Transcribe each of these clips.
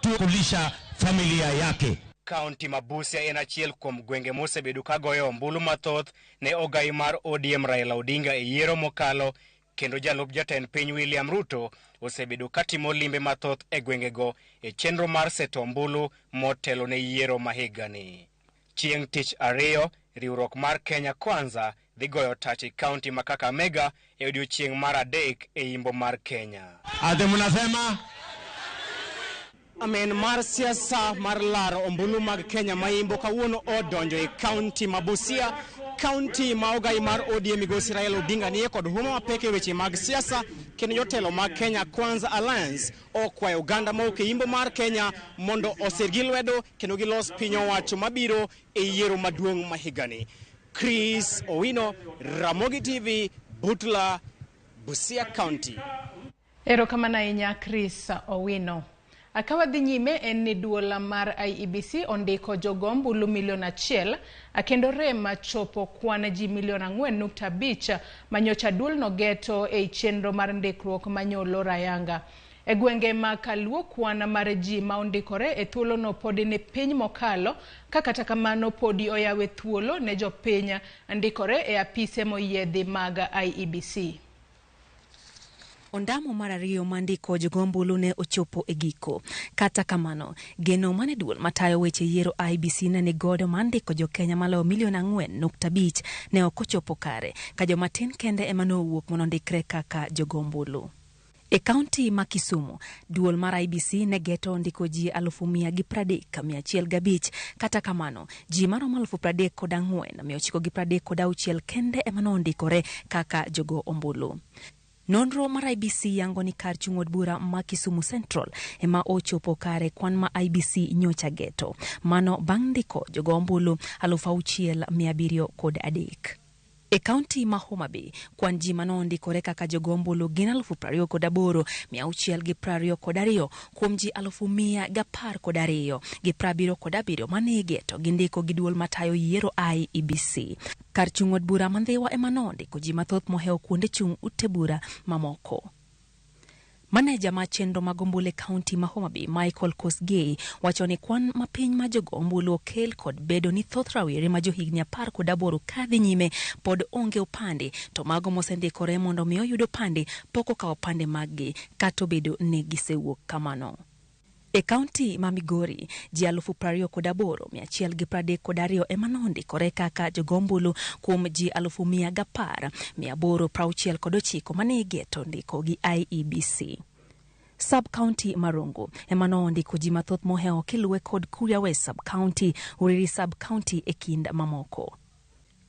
tu kulisha familia yake. Kaunti ma Busia en achiel kuom gwenge mosebedo ka goyo ombulu mathoth ne ogai mar ODM Raila Odinga e yiero mokalo kendo jalup jatend piny William Ruto osebedo katimo limbe mathoth e gwengego e chenro mar seto ombulu motelo ne yiero ma higani. Chieng' tich ariyo, riwruok mar Kenya Kwanza dhi goyo tach e kaunti ma Kakamega e odiochieng' mar adek e yimbo mar Kenya. Ati mnasema Amen mar siasa mar laro ombulu mag Kenya ma Imbo kawuono odonjo e kaunti ma Busia, kaunti ma ogai mar ODM migosi Raila Odinga nie kod huma mapek e weche mag siasa kendo jotelo mag Kenya Kwanza Alliance okwayo oganda mawuok e imbo mar Kenya mondo osirgi lwedo kendo gilos piny owacho mabiro e yiero maduong' ma higani. Chris Owino, Ramogi TV, Butla, Busia County. Erokamano ahinya Chris Owino. Ka wadhi nyime en ni duol mar IEBC ondiko jogo ombulu milion achiel kendo rem chopo kwan ji milion 4.5 manyocha duolno geto ei chenro mar ndikruok manyolo ayanga. E gwenge ma Kaluo kwan mar ji ma ondikore e thuolono podi ni piny mokalo ka kata kamano podi oyawe thuolo ne jopiny ndikore e apise moyiedhi mag IEBC. Ondamo mar ariyo mar ndiko jogo ombulu ne ochopo e giko. Kata kamano, geno mane duol matayo weche yiero IEBC ne nigodo mar ndiko jokenya maloyo milion 4.5 ne ok ochopo kare, ka joma tin kende ema nowuok mondo ondikre kaka jogo ombulu. E kaunti ma Kisumu, duol mar IEBC ne geto ndiko ji 130,105. Kata kamano, ji maromo 34,936 kende ema nondikore kaka jogo ombulu. Nonro mar IEBC yango ni kar chung' od bura ma Kisumu Central ema ochopo kare kwan ma IEBC nyocha geto. Mano bang' ndiko jogo ombulu 6,703. E kaunti ma Homa Bay, kwan ji manondikore kaka jogo ombulu gin 28,622 kuom ji 112,077 mane igeto gi ndiko gi duol matayo yiero IEBC. Kar chung' od bura ma Ndhiwa ema nondiko ji mathoth mohewo kuonde chung' ute bura mamoko. Maneja mar chenro mag ombulu e kaunti ma Homa Bay, Michael Kosgei, wacho ni kwan mapiny mar jogo ombulu okel kod bedo ni thoth rawere ma johigni 18 kadhi nyime pod onge opande, to mago mosendikore mondo mi oyud opande pok okawo opande maggi kata obedo ni gisewuok kamano. E kaunti ma Migori, ji 28,132 ema nondikore kaka jogo ombulu kuom ji 110,869 mane igeto ndiko gi IEBC. Sub County Marongo ema nondiko ji mathoth mohewo kiluwe kod Kuria West Sub County, Uriri Sub County e kind mamoko.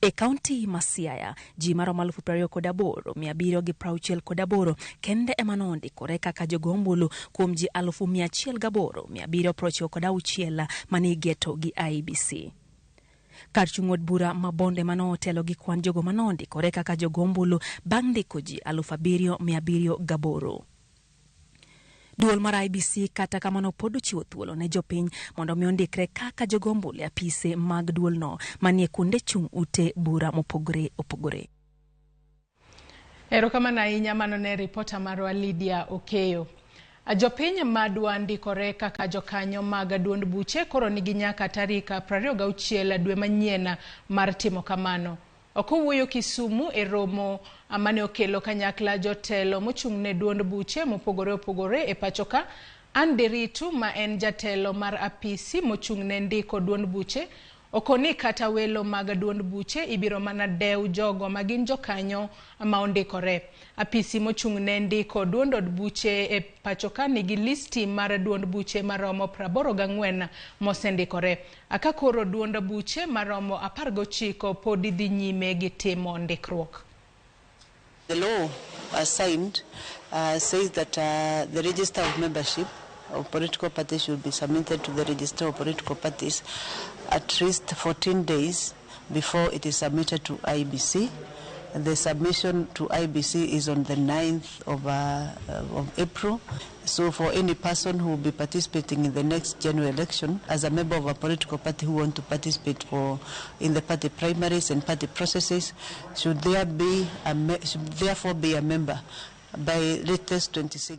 E kaunti ma Siaya, ji maromo 28,768 kende ema nondikore kaka jogo ombulu kuom ji 108,796 mane igeto gi IEBC. Kar chung' od bura ma Bondo ema notelo gi kwan jogo manondikore kaka jogo ombulu bang' ndiko ji 7,708. Duol mar IEBC kata kamano pod ochiwo thuolo ne jopiny mondo mi ondikre kaka jogo ombulu e apise mag duolno manie kuonde chung' ute bura mopogore opogore. Erokamano ahinya, mano ne ripota marwa Lydia Okeyo. Jopiny madwa ndikore kaka jokanyo mag duond buche koro nigi nyaka tarik 26 dwe manyien mar timo kamano. Kowuoyo Kisumu e romo mane okelo kanyakla jotelo mochung' ne duond buche mopogore opogore e pacho ka, Ann Nderitu ma en jatelo mar apisi mochung' ne ndiko duond buche okoni kata welo mag duond buche ibiro mana dew jogo ma gin jokanyo ma ondikore. Apisi mochung' ne ndiko duond od buche e pacho ka nigi listi mar duond buche maromo 84 mosendikore. Ka koro duond buche maromo 19 podi dhi nyime gi timo ndikruok. The law as signed says that the register of membership of political parties should be submitted to the register of political parties at least 14 days before it is submitted to IEBC. The submission to IEBC is on the 9th of April. So for any person who will be participating in the next general election as a member of a political party who want to participate in the party primaries and party processes, should therefore be a member by latest 26.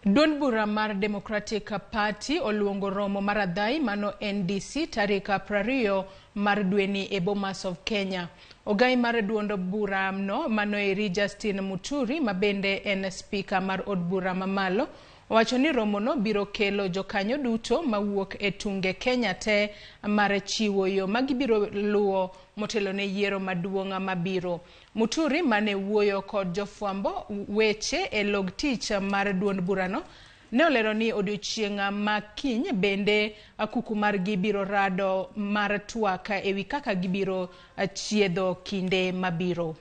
Duond bura mar Democratic Party oluongo romo mar adhai mano NDC tarik 20 mar dweni e Bomas of Kenya. Ogai mar duond bura no mano eri Justin Muturi ma bende en spika mar od bura mamalo owacho ni romono biro kelo jokanyo duto mawuok e tunge Kenya te mar chiwo yo ma gibiro luwo motelo ne yiero maduong' mabiro. Muturi mane wuoyo kod jofwambo weche e log tich mar duond burano ne olero ni odiochieng' ma kiny bende kuku margi biro rado mar twak ewi kaka gibiro chiedho kinde mabiro.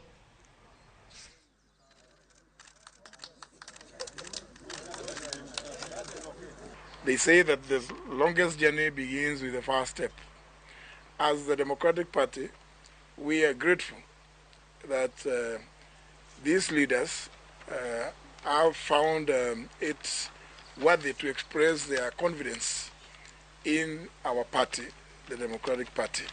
They say that the longest journey begins with the first step. As the Democratic Party, we are grateful that these leaders have found it worthy to express their confidence in our party, the Democratic Party.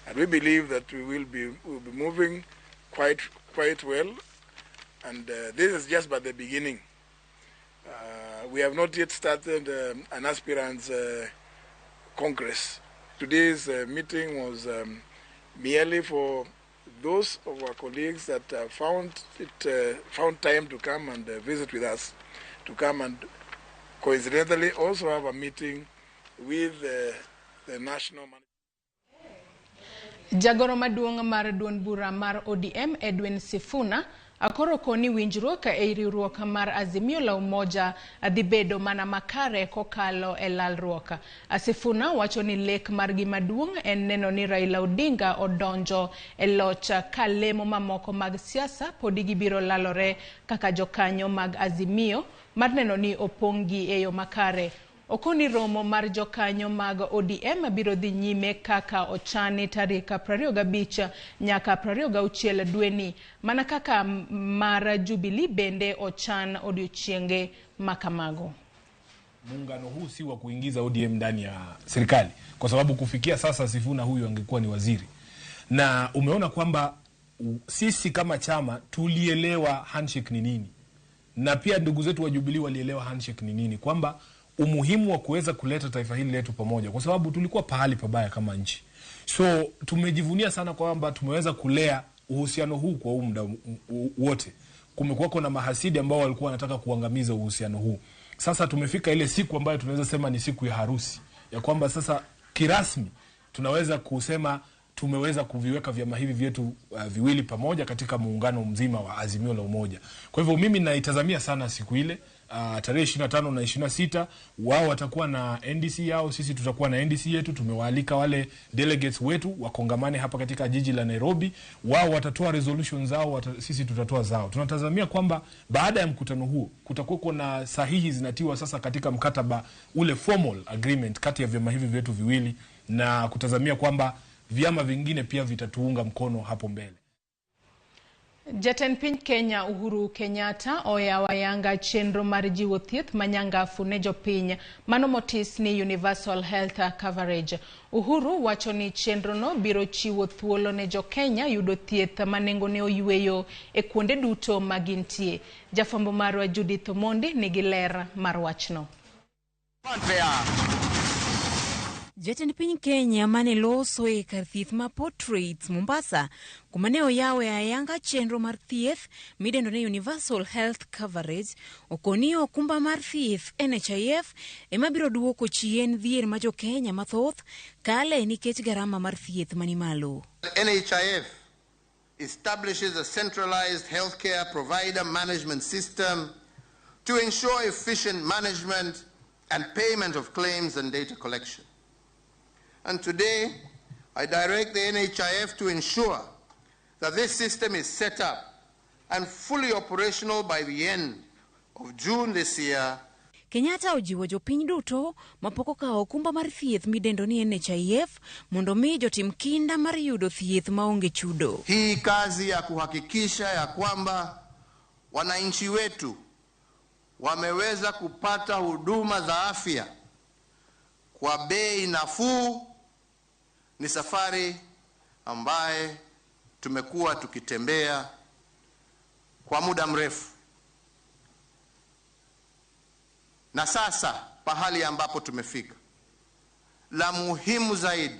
And we believe that we will be moving quite well, and this is just but the beginning. We have not yet started an aspirants congress. Today's meeting was merely for those of our colleagues that found time to come and visit with us, to come and coincidentally also have a meeting with the national manager. Jagoro maduong' mar duond bura mar ODM Edwin Sifuna akoro koni winjruok e riwruok mar Azimio la Umoja dhi bedo mana makare kokalo e lalruok. Sifuna wacho ni lek margi maduong' en neno ni Raila Odinga odonjo e loch ka lemo mamoko mag siasa podi gibiro lalore kaka jokanyo mag Azimio mar neno ni opong'gi e yo makare. Okoni romo mar jokanyo mag ODM biro dhi nyime kaka ochani tarik 25 nyaka 26 dweni mana kaka mar Jubilee bende ochan odiochienge makamago. Muungano huu si wa kuingiza ODM ndani ya serikali kwa sababu kufikia sasa Sifuna huyu angekuwa ni waziri. Na umeona kwamba sisi kama chama tulielewa handshake ni nini. Na pia ndugu zetu wa Jubilee walielewa handshake ni nini, kwamba umuhimu wa kuweza kuleta taifa hili letu pamoja kwa sababu tulikuwa pahali pabaya kama nchi. So tumejivunia sana kwamba tumeweza kulea uhusiano huu kwa huu muda wote. Kumekuwa na mahasidi ambao walikuwa wanataka kuangamiza uhusiano huu. Sasa tumefika ile siku ambayo tunaweza sema ni siku ya harusi, ya kwamba sasa kirasmi tunaweza kusema tumeweza kuviweka vyama hivi vyetu viwili pamoja katika muungano mzima wa Azimio la Umoja. Kwa hivyo mimi naitazamia sana siku ile tarehe 25 na 26. Wao watakuwa na NDC yao, sisi tutakuwa na NDC yetu. Tumewaalika wale delegates wetu wakongamane hapa katika jiji la Nairobi. Wao watatoa resolution zao, sisi tutatoa zao. Tunatazamia kwamba baada ya mkutano huo kutakuwa na sahihi zinatiwa sasa katika mkataba ule formal agreement kati ya vyama hivi vyetu viwili, na kutazamia kwamba vyama vingine pia vitatuunga mkono hapo mbele. Jatend piny Kenya Uhuru Kenyatta oyawo ayanga chenro mar jiwo thieth manyangafu ne jopiny mano motis ni Universal Health Coverage. Uhuru wacho ni chenrono biro chiwo thuolo ne jokenya yudo thieth ma nengone oyweyo e kuonde duto ma gintie. Jafwambo marwa Judith Omondi nigi ler mar wachno. Jatend piny Kenya mane loso e kar thieth ma Portraits Mombasa kuma ne oyawe ayanga chenro mar thieth midendo ni Universal Health Coverage okoni okumba mar thieth NHIF ema biro duoko chien dhier ma jokenya mathoth kale nikech garama mar thieth mani malo. NHIF establishes a centralized healthcare provider management system to ensure efficient management and payment of claims and data collection. And today, I direct the NHIF to ensure that this system is set up and fully operational by the end of June this year. Kenyatta ojiwo jopiny duto mapok okawo okumba mar thieth midendo ni NHIF mondo mi jotim kinda mar yudo thieth maonge chudo. Hii kazi ya kuhakikisha ya kwamba wananchi wetu wameweza kupata huduma za afya kwa bei nafuu ni safari ambaye tumekuwa tukitembea kwa muda mrefu. Na sasa pahali ambapo tumefika, la muhimu zaidi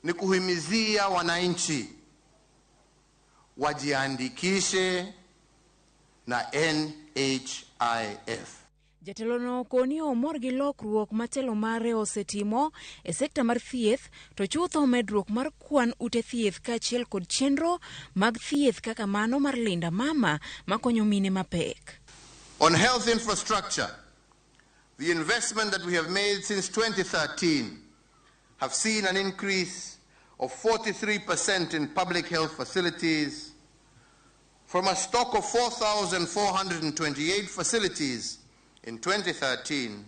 ni kuhimizia wananchi wajiandikishe na NHIF. Jatelono koni omor gi lokruok ma telo mare osetimo e sekta mar thieth to chutho medruok mar kwan ute thieth kaachiel kod chenro mag thieth kaka mano mar Linda Mama makonyo mine mapek. On health infrastructure, the investment that we have made since 2013 have seen an increase of 43% in public health facilities from a stock of 4,428 facilities in 2013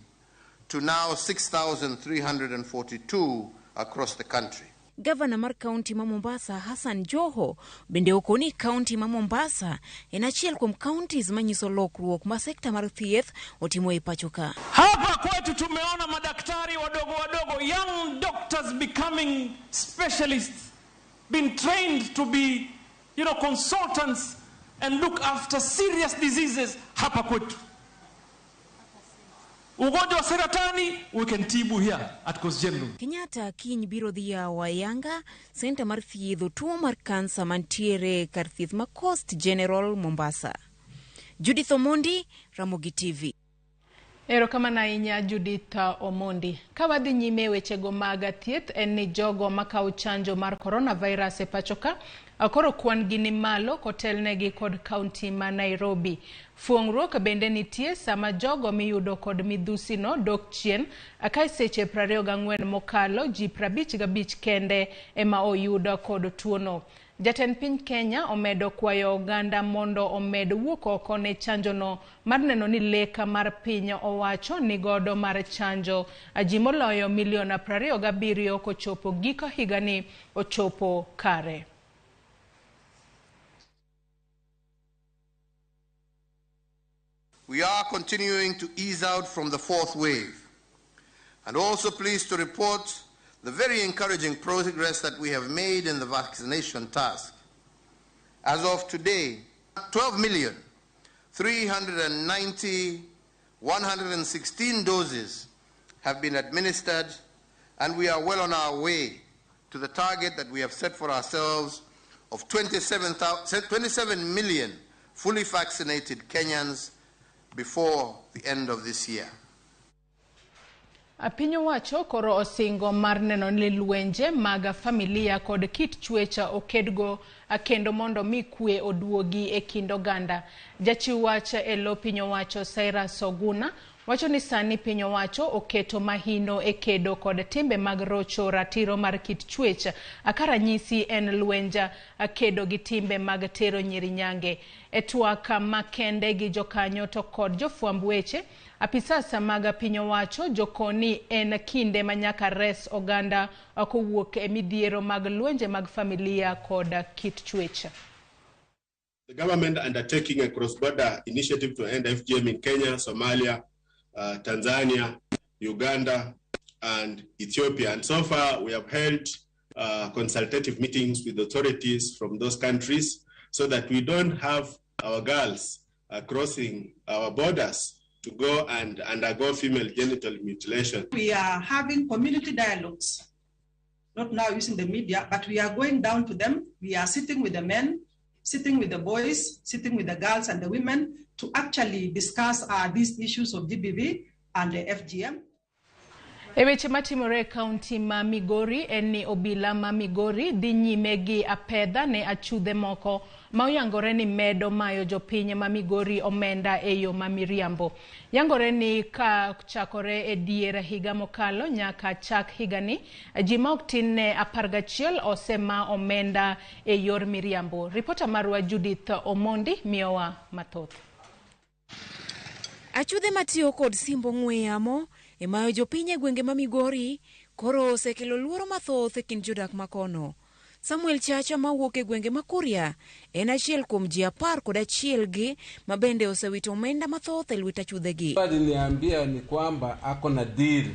to now 6,342 across the country. Gavana mar kaunti ma Mombasa Hassan Joho bende okoni kaunti ma Mombasa en achiel kuom counties manyiso lokruok ma sekta mar thieth otimo e pacho ka. Hapa kwetu tumeona madaktari wadogo wadogo, young doctors becoming specialists, been trained to be, consultants and look after serious diseases hapa kwetu. Ugonjwa wa saratani we can tibu here at Coast General. Kenyatta kiny biro dhi yawo ayanga senta mar thiedho tuo mar kansa mantiere kar thieth ma Coast General Mombasa. Judith Omondi, Ramogi TV. Erokamano ahinya Judith Omondi. Ka wadhi nyime wechego mag thieth en ni jogo makawo chanjo mar coronavirus e pacho ka koro kwan gi ni malo kotelnegi kod kaunti ma Nairobi. Fuong'ruok bende nitie sama jogo miyudo kod midhusi no dok chien ka e seche 24 mokalo ji 55 kende ema oyudo kod tuono. Jatend piny Kenya omedo kwayo oganda mondo omed wuok oko ne chanjono mar neno ni lek mar piny owacho ni godo mar chanjo ji moloyo milion 27 kochopo giko higani ochopo kare. We are continuing to ease out from the fourth wave, and also pleased to report the very encouraging progress that we have made in the vaccination task. As of today, 12,390,116 doses have been administered, and we are well on our way to the target that we have set for ourselves of 27 million fully vaccinated Kenyans before the end of this year. Piny owacho koro osingo mar neno ni lwenje mag familia kod kit chwech okedgo kendo mondo mi kwe oduogi e kind oganda. Jachiw wach e lo piny owacho Cyrus Oguna wacho ni sani piny owacho oketo mahino e kedo kod timbe mag rocho ratiro mar kit chwech ka ranyisi en lwenja kedo gi timbe mag tero nyiri nyange. E twak makende gi jokanyo to kod jofwamb weche, apisasa mag piny owacho jokoni en kinde manyaka res oganda kowuok e midhiero mag lwenje mag familia kod kit chwech. The government undertaking a cross-border initiative to end FGM in Kenya, Somalia, Tanzania, Uganda, and Ethiopia. And so far, we have held consultative meetings with authorities from those countries so that we don't have our girls crossing our borders to go and undergo female genital mutilation. We are having community dialogues, not now using the media, but we are going down to them. We are sitting with the men, sitting with the boys, sitting with the girls and the women to actually discuss these issues of GBV and the FGM. E weche matimore e kaunti ma Migori en ni obila ma Migori dhi nyime gi apedha ne achudhe moko ma oyangore ni medo mayo jopiny ma Migori omenda e yo ma miriambo. Yangore ni ka chakore e dier higa mokalo nyaka chak higani, ji ma ok tin ne 11 osema omenda e yor miriambo. Ripota marwa Judith Omondi miyowa mathoth. Achudhe matiyo kod simbo ong'we yamo e mayo jopiny e gwenge ma Migori koro osekelo luoro mathoth e kind jodak makono. Samuel Chacha mawuok e gwenge ma Kuria en achiel kuom ji 11 gi ma bende osewito omenda mathoth e lwet achudhegi. Aliniambia ni kwamba ako na deal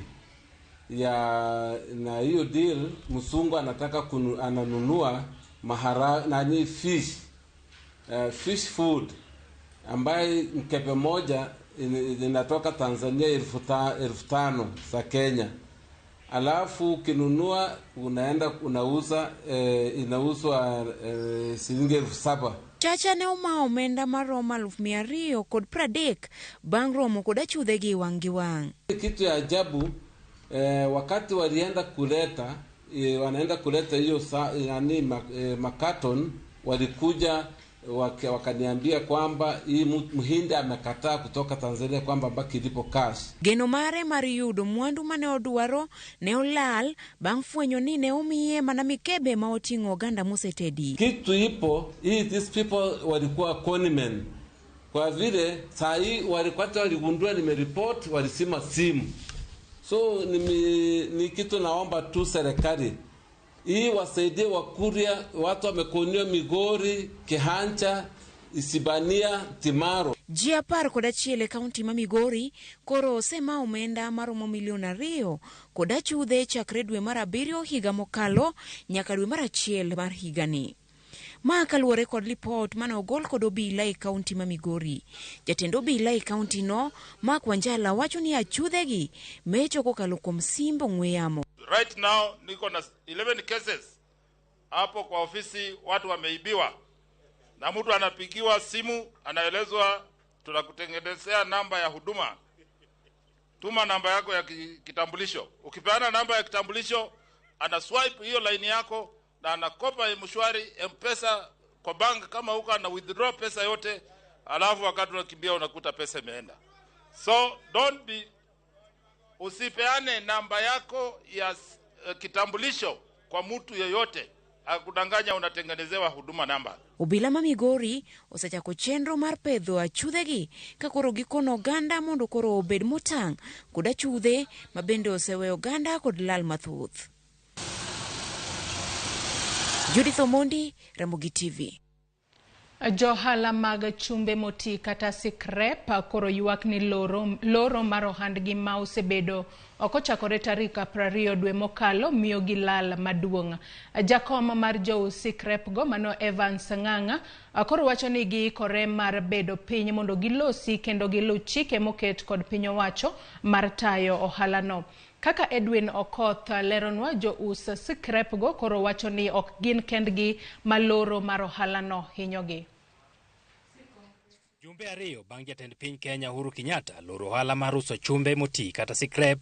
ya na hiyo deal msungu anataka ananunua mahara nani fish food ambaye mkebe moja inatoka Tanzania 5,000 za Kenya. Alafu ukinunua unaenda unauza, inauzwa shilingi 7,000. Chacha ne oma omenda maromo 230,000 bang' romo kod achudhe gi wang' gi wang'. Kitu ya ajabu, wakati walienda kuleta, wanaenda kuleta hiyo nani makaton, walikuja wakaniambia kwamba hii mhindi amekataa kutoka Tanzania kwamba baki ilipo cash. Geno mare mar yudo mwandu mane odwaro ne olal bang' fwenyo ni ne omiye mana mikebe ma oting'o oganda mosetedi. Kitu ipo hii, these people walikuwa conmen, kwa vile saa hii walikuwa waligundua nimeripoti, walisima simu. So ni kitu naomba tu serikali hii wasaidie Wakuria, watu wamekoniwa Migori, Kehancha, Isibania, Timaro. Ji 11 e kaunti ma Migori koro osema omenda maromo 2 milion kod achudhe chakre dwe mar abiriyo higa mokalo nyaka dwe mar achiel mar higani. Ma kaluwore kod lipot mane ogol kod obila e kaunti ma Migori. Jatend obila e kaunti no, Mark Wanjala, wacho ni achudhegi mecho kokalo kuom simb ong'we yamo. Right now niko na 11 cases hapo kwa ofisi, watu wameibiwa, na mtu anapigiwa simu anaelezwa tunakutengenezea namba ya huduma, tuma namba yako ya kitambulisho. Ukipeana namba ya kitambulisho, ana swipe hiyo line yako na anakopa M-Shwari, M-Pesa kwa bank kama huko, ana withdraw pesa yote, alafu wakati unakimbia unakuta pesa imeenda. So don't be, usipeane namba yako ya kitambulisho kwa mtu yeyote akudanganya unatengenezewa huduma namba. Obila ma Migori osechako chenro mar pedho achudhegi ka koro gikono oganda mondo koro obed motang' kod achudhe ma bende oseweyo oganda kod lal mathoth. Judith Omondi, Ramogi TV. Johala mag chumbe moti kata scrap koro ywak ni loro mar ohandgi ma osebedo ok ochakore tarik 20 dwe mokalo miyo gi lal maduong'. Jakom mar jous scrap go, mano Evans Ng'ang'a, koro wacho ni giikore mar bedo piny mondo gilosi kendo giluw chike moket kod piny owacho mar tayo ohalano. Kaka Edwin Okoth leronwa, jous scrap go koro wacho ni ok gin kendgi ma loro mar ohalano hinyogi. Jumbe 2 bang' jatend piny Kenya Uhuru Kenyatta loro ohala mar uso chumbe moti kata scrap,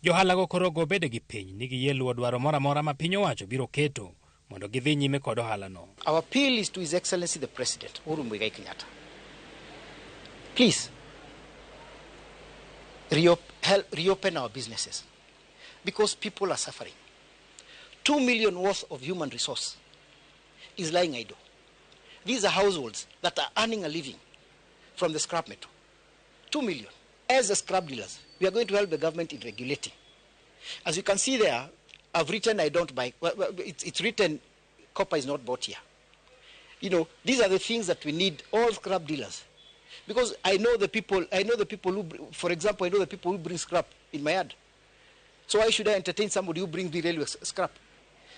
johalago koro go bede gi piny ni giyie luwo dwaro moro amora ma piny owacho biro keto mondo gidhi nyime kod ohalano. Our appeal is to His Excellency the President, Uhuru Muigai Kenyatta. Please, help reopen our businesses because people are suffering. 2 million worth of human resource is lying idle. These are households that are earning a living from the scrap metal. 2 million. As the scrap dealers, we are going to help the government in regulating. As you can see there, I've written I don't buy. Well, it's written copper is not bought here. These are the things that we need all scrap dealers. Because I know the people, I know the people who, for example, I know the people who bring scrap in my yard. So why should I entertain somebody who brings the railway scrap?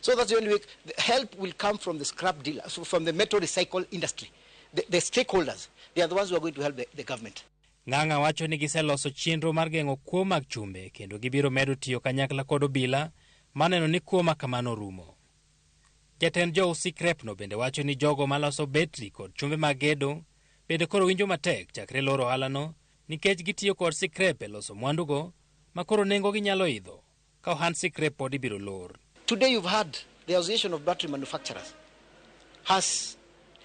So that's the only way. The help will come from the scrap dealer, so from the metal recycle industry. The stakeholders, they are the ones who are going to help the government. Ng'ang'a wacho ni giseloso chenro mar geng'o kuo mag chumbe kendo gibiro medo tiyo kanyakla kod obila maneno ni kuo ma kamano rumo. Jatend jous scrap no bende wacho ni jogo maloso betri kod chumbe mag gedo bende koro winjo matek chakre loro ohalano nikech gitiyo kod scrap e loso mwandugo ma koro nengogi nyalo idho ka ohand scrap pod ibiro lor. Today you've heard the Association of Battery Manufacturers has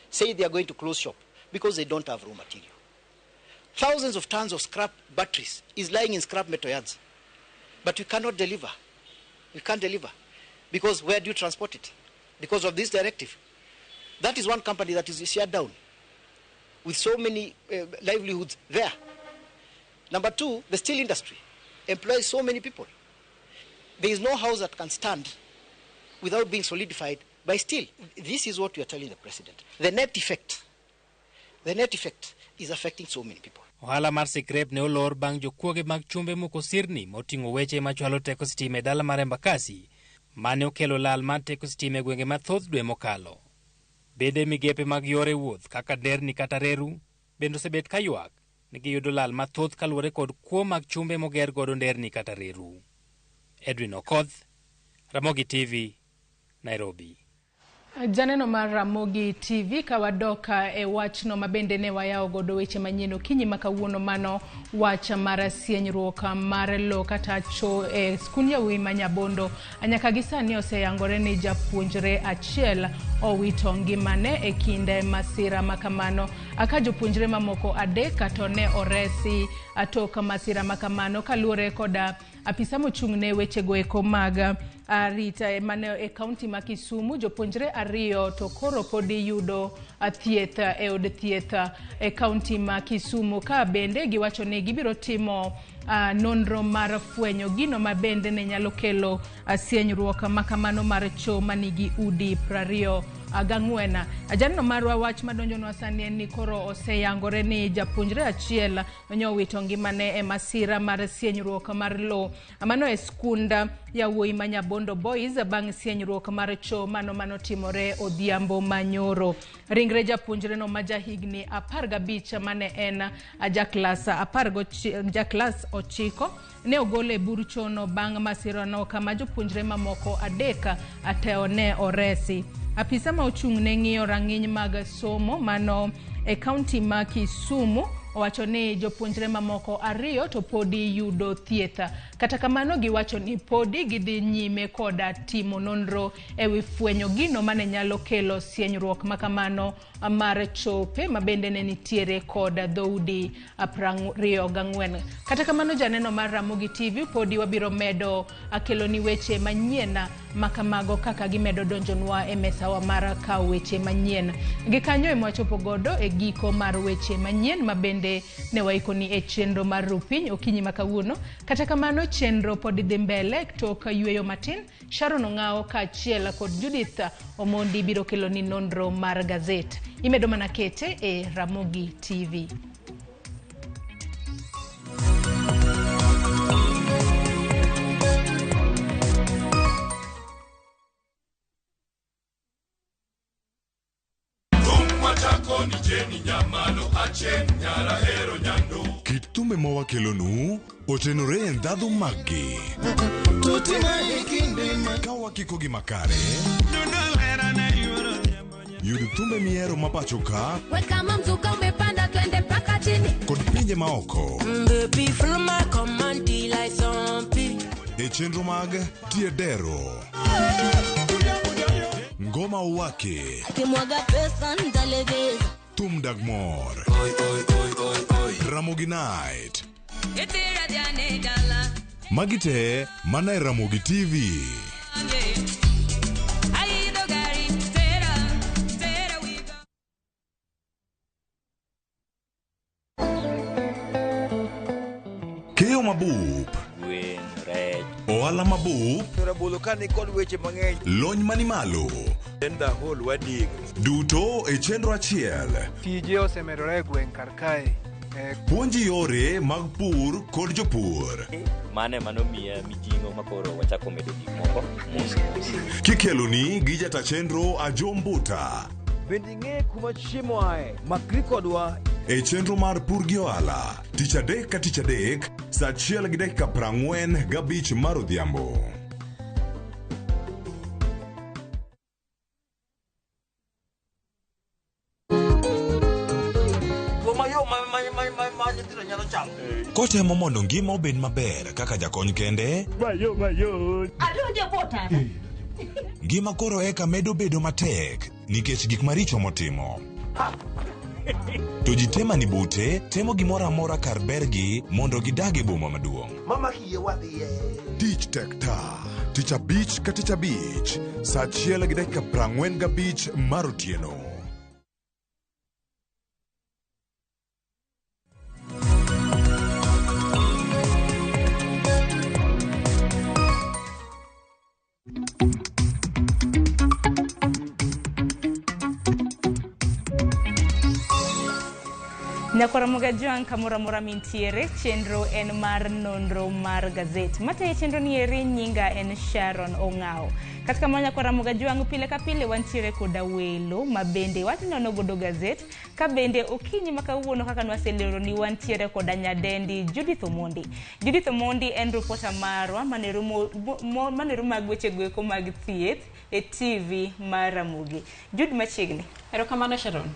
said they are going to close shop because they don't have raw material. Thousands of tons of scrap batteries is lying in scrap metal yards. But we cannot deliver. We can't deliver. Because where do you transport it? Because of this directive. That is one company that is shut down with so many livelihoods there. Number two, the steel industry employs so many people. There is no house that can stand without being solidified by steel. This is what we are telling the president. The net effect is affecting so many people. Ohala mar scrap ne olor bang' jokuoge mag chumbe moko sirni moting'o weche machwalo teko sitima e dala mar Embakasi mane okelo lal mar teko sitima e gwenge mathoth dwe mokalo. Bede migepe mag yore wuoth kaka nderni kata reru bende osebet ka ywak. ni giyudo lal mathoth kaluwore kod kuo mag chumbe moger godo nderni kata reru. Edwin Okoth, Ramogi TV, Nairobi. Janeno mar Ramogi TV, ka wadok e wachno mabende ne wayawo godo weche manyien okinyi ma kawuono, mano wach mar sienyruok mar lo kata cho e skund yawuoyi ma Nyabondo. Nyaka gi sani oseyangore ni japuonjre achiel owito ngimane e kinde masira ma kamano, ka jopuonjre mamoko 3 to ne oresi tok masira ma kamano, kaluwore koda apisa mochung' ne wechego eko mag arita mane e kaunti ma Kisumu. Jopuonjre 2 to koro pod yudo thieth e od thieth e kaunti ma Kisumu, ka bende giwacho ni gibiro timo nonro mar fwenyo gino ma bende ne nyalo kelo sienyruok makamano mar cho manigi udi 24. Janeno marwa, wach madonjonwa sani en ni koro oseyangore ni japuonjre achiel nowito ngimane e masira mar sienyruok mar lo mano e skund yawuoyi ma Nyabondo Boys bang' sienyruok mar cho mano manotimore odhiambo manyoro. Ringre japuonjre no ma jahigni 15 mane en jaklas 9 ne ogol e bur chono bang' masirano, kama jopuonjre mamoko 3 ateo ne oresi. Apisa ma ochung' ne ng'iyo rang'iny mag somo mano e kaunti ma Kisumu owacho ni jopuonjre mamoko 2 to podi yudo thieth. Kata kamano giwacho ni podi gidhi nyime koda timo nonro ewi fwenyo gino mane nyalo kelo sienyruok makamano mar chope mabende ne nitiere koda dhoudi 24. Kata kamano janeno mar Ramogi TV, podi wabiro medo keloni weche manyien makamago kaka gimedo donjonwa e mesawa mar kawo weche manyien. Gikanyo ema wachopo godo e giko mar weche manyien mabende ne waikoni e chenro mar Rupiny okinyi ma kawuono. Kata kamano chenro pod dhi mbele tok yweyo matin. Sharon Ong'ao kaachiel kod Judith Omondi biro keloni nonro mar gazet. Imedo mana kete e Ramogi TV. Kit thumbe ma wakelonu otenore e ndhadhu maggi. Ka wakiko gi makare, yud thumbe mihero ma pacho ka kod pinje maoko e chenro mag Tiedero, Ngoma Uwake, Thum Dag Mor, Ramogi Night. Magi te mana e Ramogi TV. Keyo mabup, ohala mabup, lony manimalo, duto e chenro achiel. Tije osemedore e gweng' kar kae. Puonji yore mag pur kod jopur. Mane manomiya mijing'o makoro wachako medo gik moko mos mos. Kikeloni gi jata chenro Ajo Mbuta. Bende ing'e kuma chiemo ae? Makri kodwa e chenro mar pur gi ohala, tich adek ka tich adek, saa 1:45 mar odhiambo. Kotemo mondo ngima obed maber kaka jakony kende, ngima koro eka medo bedo matek nikech gik maricho motimo. To ji te mani bute temo gimoro amora kar bergi mondo gidag e boma maduong'. Mama kiyie wadhiye. Tich tek ta, tich abich ka tich abich, saa 1:45 mar otieno. Nyakwara Mogajwang' kamoro amora mintiere, chenro en mar nonro mar gazet. Matayo chenro ni eri nyinga en Sharon Ong'ao. Kata kamano nyakwara Mogajwang' pile ka pile wantiere koda welo ma bende wanono godo gazet ka bende okinyi ma kawuono kaka nwaselero ni wantiere koda nyadendi Judith Omondi. Judith Omondi en ripota marwa manero, manero mag weche goeko mag thieth e TV mar Ramogi. Jude machiegni. Erokamano Sharon.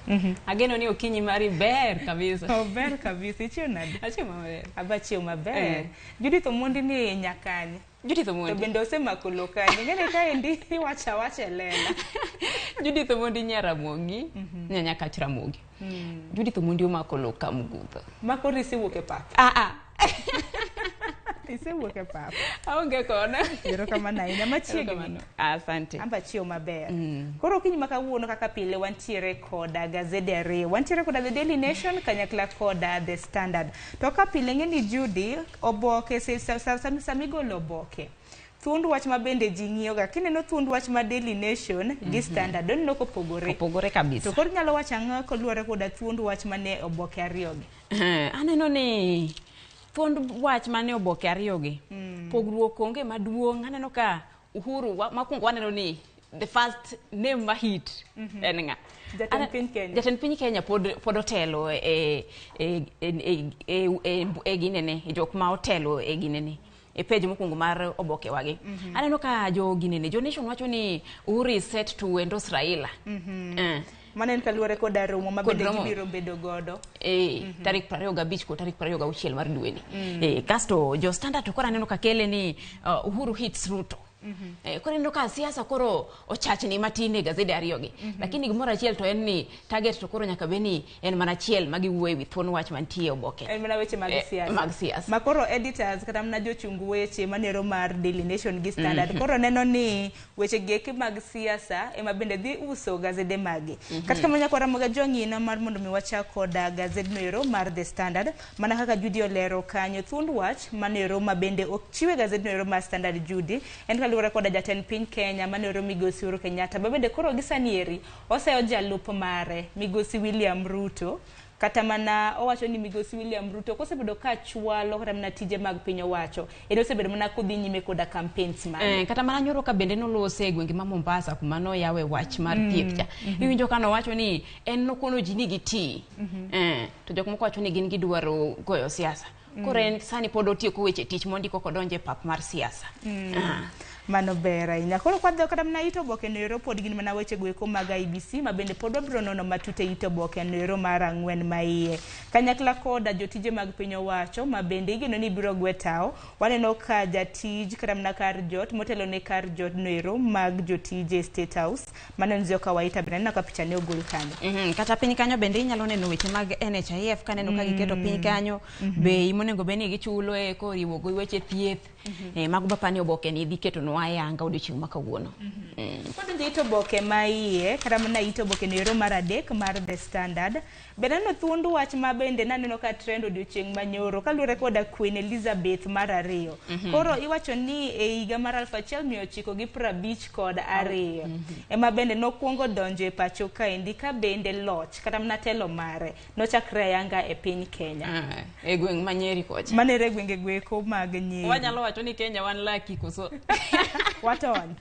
Ageno ni okinyi mari ber kabisa. Ober kabisa. Ichiew nade? Achiew maber. Aba chiew maber. Eh. Judith Omondi ni nyakanye. Judith Omondi. To bende osemako lo kanye. Ng'ene kaendi iwacho awacha e lela. Judith Omondi nya Ramogi, nya Nyakach Ramogi. Judith Omondi omako lo Kamgudho. Ma koro isewuok e pap. Ah ah. Isewuok e pap. Aonge kona. Erokamano ahinya. Machiegni. Erokamano. Asante. Amba chiew maber. Koro okinyi ma kawuono kaka pile wantiere koda gazede ariyo. Wantiere koda The Daily Nation kanyakla koda The Standard. To ka pile ng'e ni Judy oboke samigolo oboke. Thuond wach ma bende ji ng'iyoga. Kineno thuond wach ma Daily Nation gi Standard oneno kopogore. Opogore kabisa. To koro inyalo wacho ang'o koluwore koda thuond wach mane oboke ariyogi? Aneno ni thuond wach mane oboke ariyogi pogruok onge maduong'. Aneno ka Uhuru mokwongo waneno ni the first name ma hit en ng'a? Jatend piny Kenya. Jatend piny Kenya pod otelo e ginene, e jok ma otelo e ginene e page mokwongo mar oboke wagi. Aneno ka jo ginene, jo Nation wacho ni Uhuru is set to endorse Raila. Mano en kaluwore koda romo ma Kod bende romo. gibiro bedo godo. Tarik 25 kod tarik 26 mar dweni. Kasto jo Standard to koro aneno ka kele ni Uhuru hits Ruto. Koro ineno ka siasa koro ochachni matin e gazede ariyogi. Lakini gimoro achiel to en ni target to koro nyaka bed ni en mana achiel ma giwuoye wi thuon wach mantie e oboke. En mana weche mag siasa. Mag siasa. Ma koro editors kata mana jochung weche manero mar Daily Nation gi Standard koro neno ni weche gieki mag siasa ema bende dhi uso gazede magi. Kata kamano nyakwara Mogajwang' ina mar mondo mi wachak koda gazedno ero mar The Standard mana kaka Judy olero kanyo thuond wach manero ma bende ochiwe gazedno ero mar Standard Judy en kaluwore koda jatend piny Kenya manero migosi Uhuru Kenyatta ma bende koro gi sani eri oseyo jalup mare migosi William Ruto kata mana owacho ni migosi William Ruto kosebedo ka chwalo kata mana tije mag piny owacho en osebedo mana kodhi nyime koda campaigns mage. Kata mana nyoro ka bende nolose e gwenge ma Mombasa kuma noyawe wach mar thieth cha. Iwinjo ka nowacho ni en nokono ji ni giti. To jok moko wacho ni gin gidwaro goyo siasa. Koro en sani pod otieko weche tich mondi koka odonjo e pap mar siasa. Mano ber ahinya. Koro kwadhi kata mana it oboke no ero pod gin mana weche goeko mag IEBC ma bende pod wabiro nono matut e it oboke no ero mar ang'wen ma iye. Kanyakla koda jotije mag piny owacho ma bende igeno ni biro gwe tao, waneno ka jatij kata mana kar jot motelo ne kar jot no ero mag jotije e State House mano Nzioka Waita bende aneno ka picha ne ogol kanyo. Kata piny kanyo bende inyalo neno weche mag NHIF kaneno ka giketo piny kanyo bei monego bed ni gichulo e koriwo gi weche thieth. Mago bapani oboke ni dhi ketonwa ayanga odiochieng' ma kawuono. Kwadonjo e it oboke ma iye kata mana it oboke no ero mar adek mar The Standard bende aneno thuond wach ma bende naneno ka trend odiochieng' manyoro kaluwore koda Queen Elizabeth mar ariyo. Koro iwacho ni e higa mar 1952 ema bende nokwongo donjo e pacho kaendi ka bende loch kata mana telo mare nochakre ayanga e piny Kenya. E gweng' ma Nyeri kocha. Manere e gwenge goeko mag Nyeri. Wanyalo wacho ni Kenya wan lucky koso? Watony.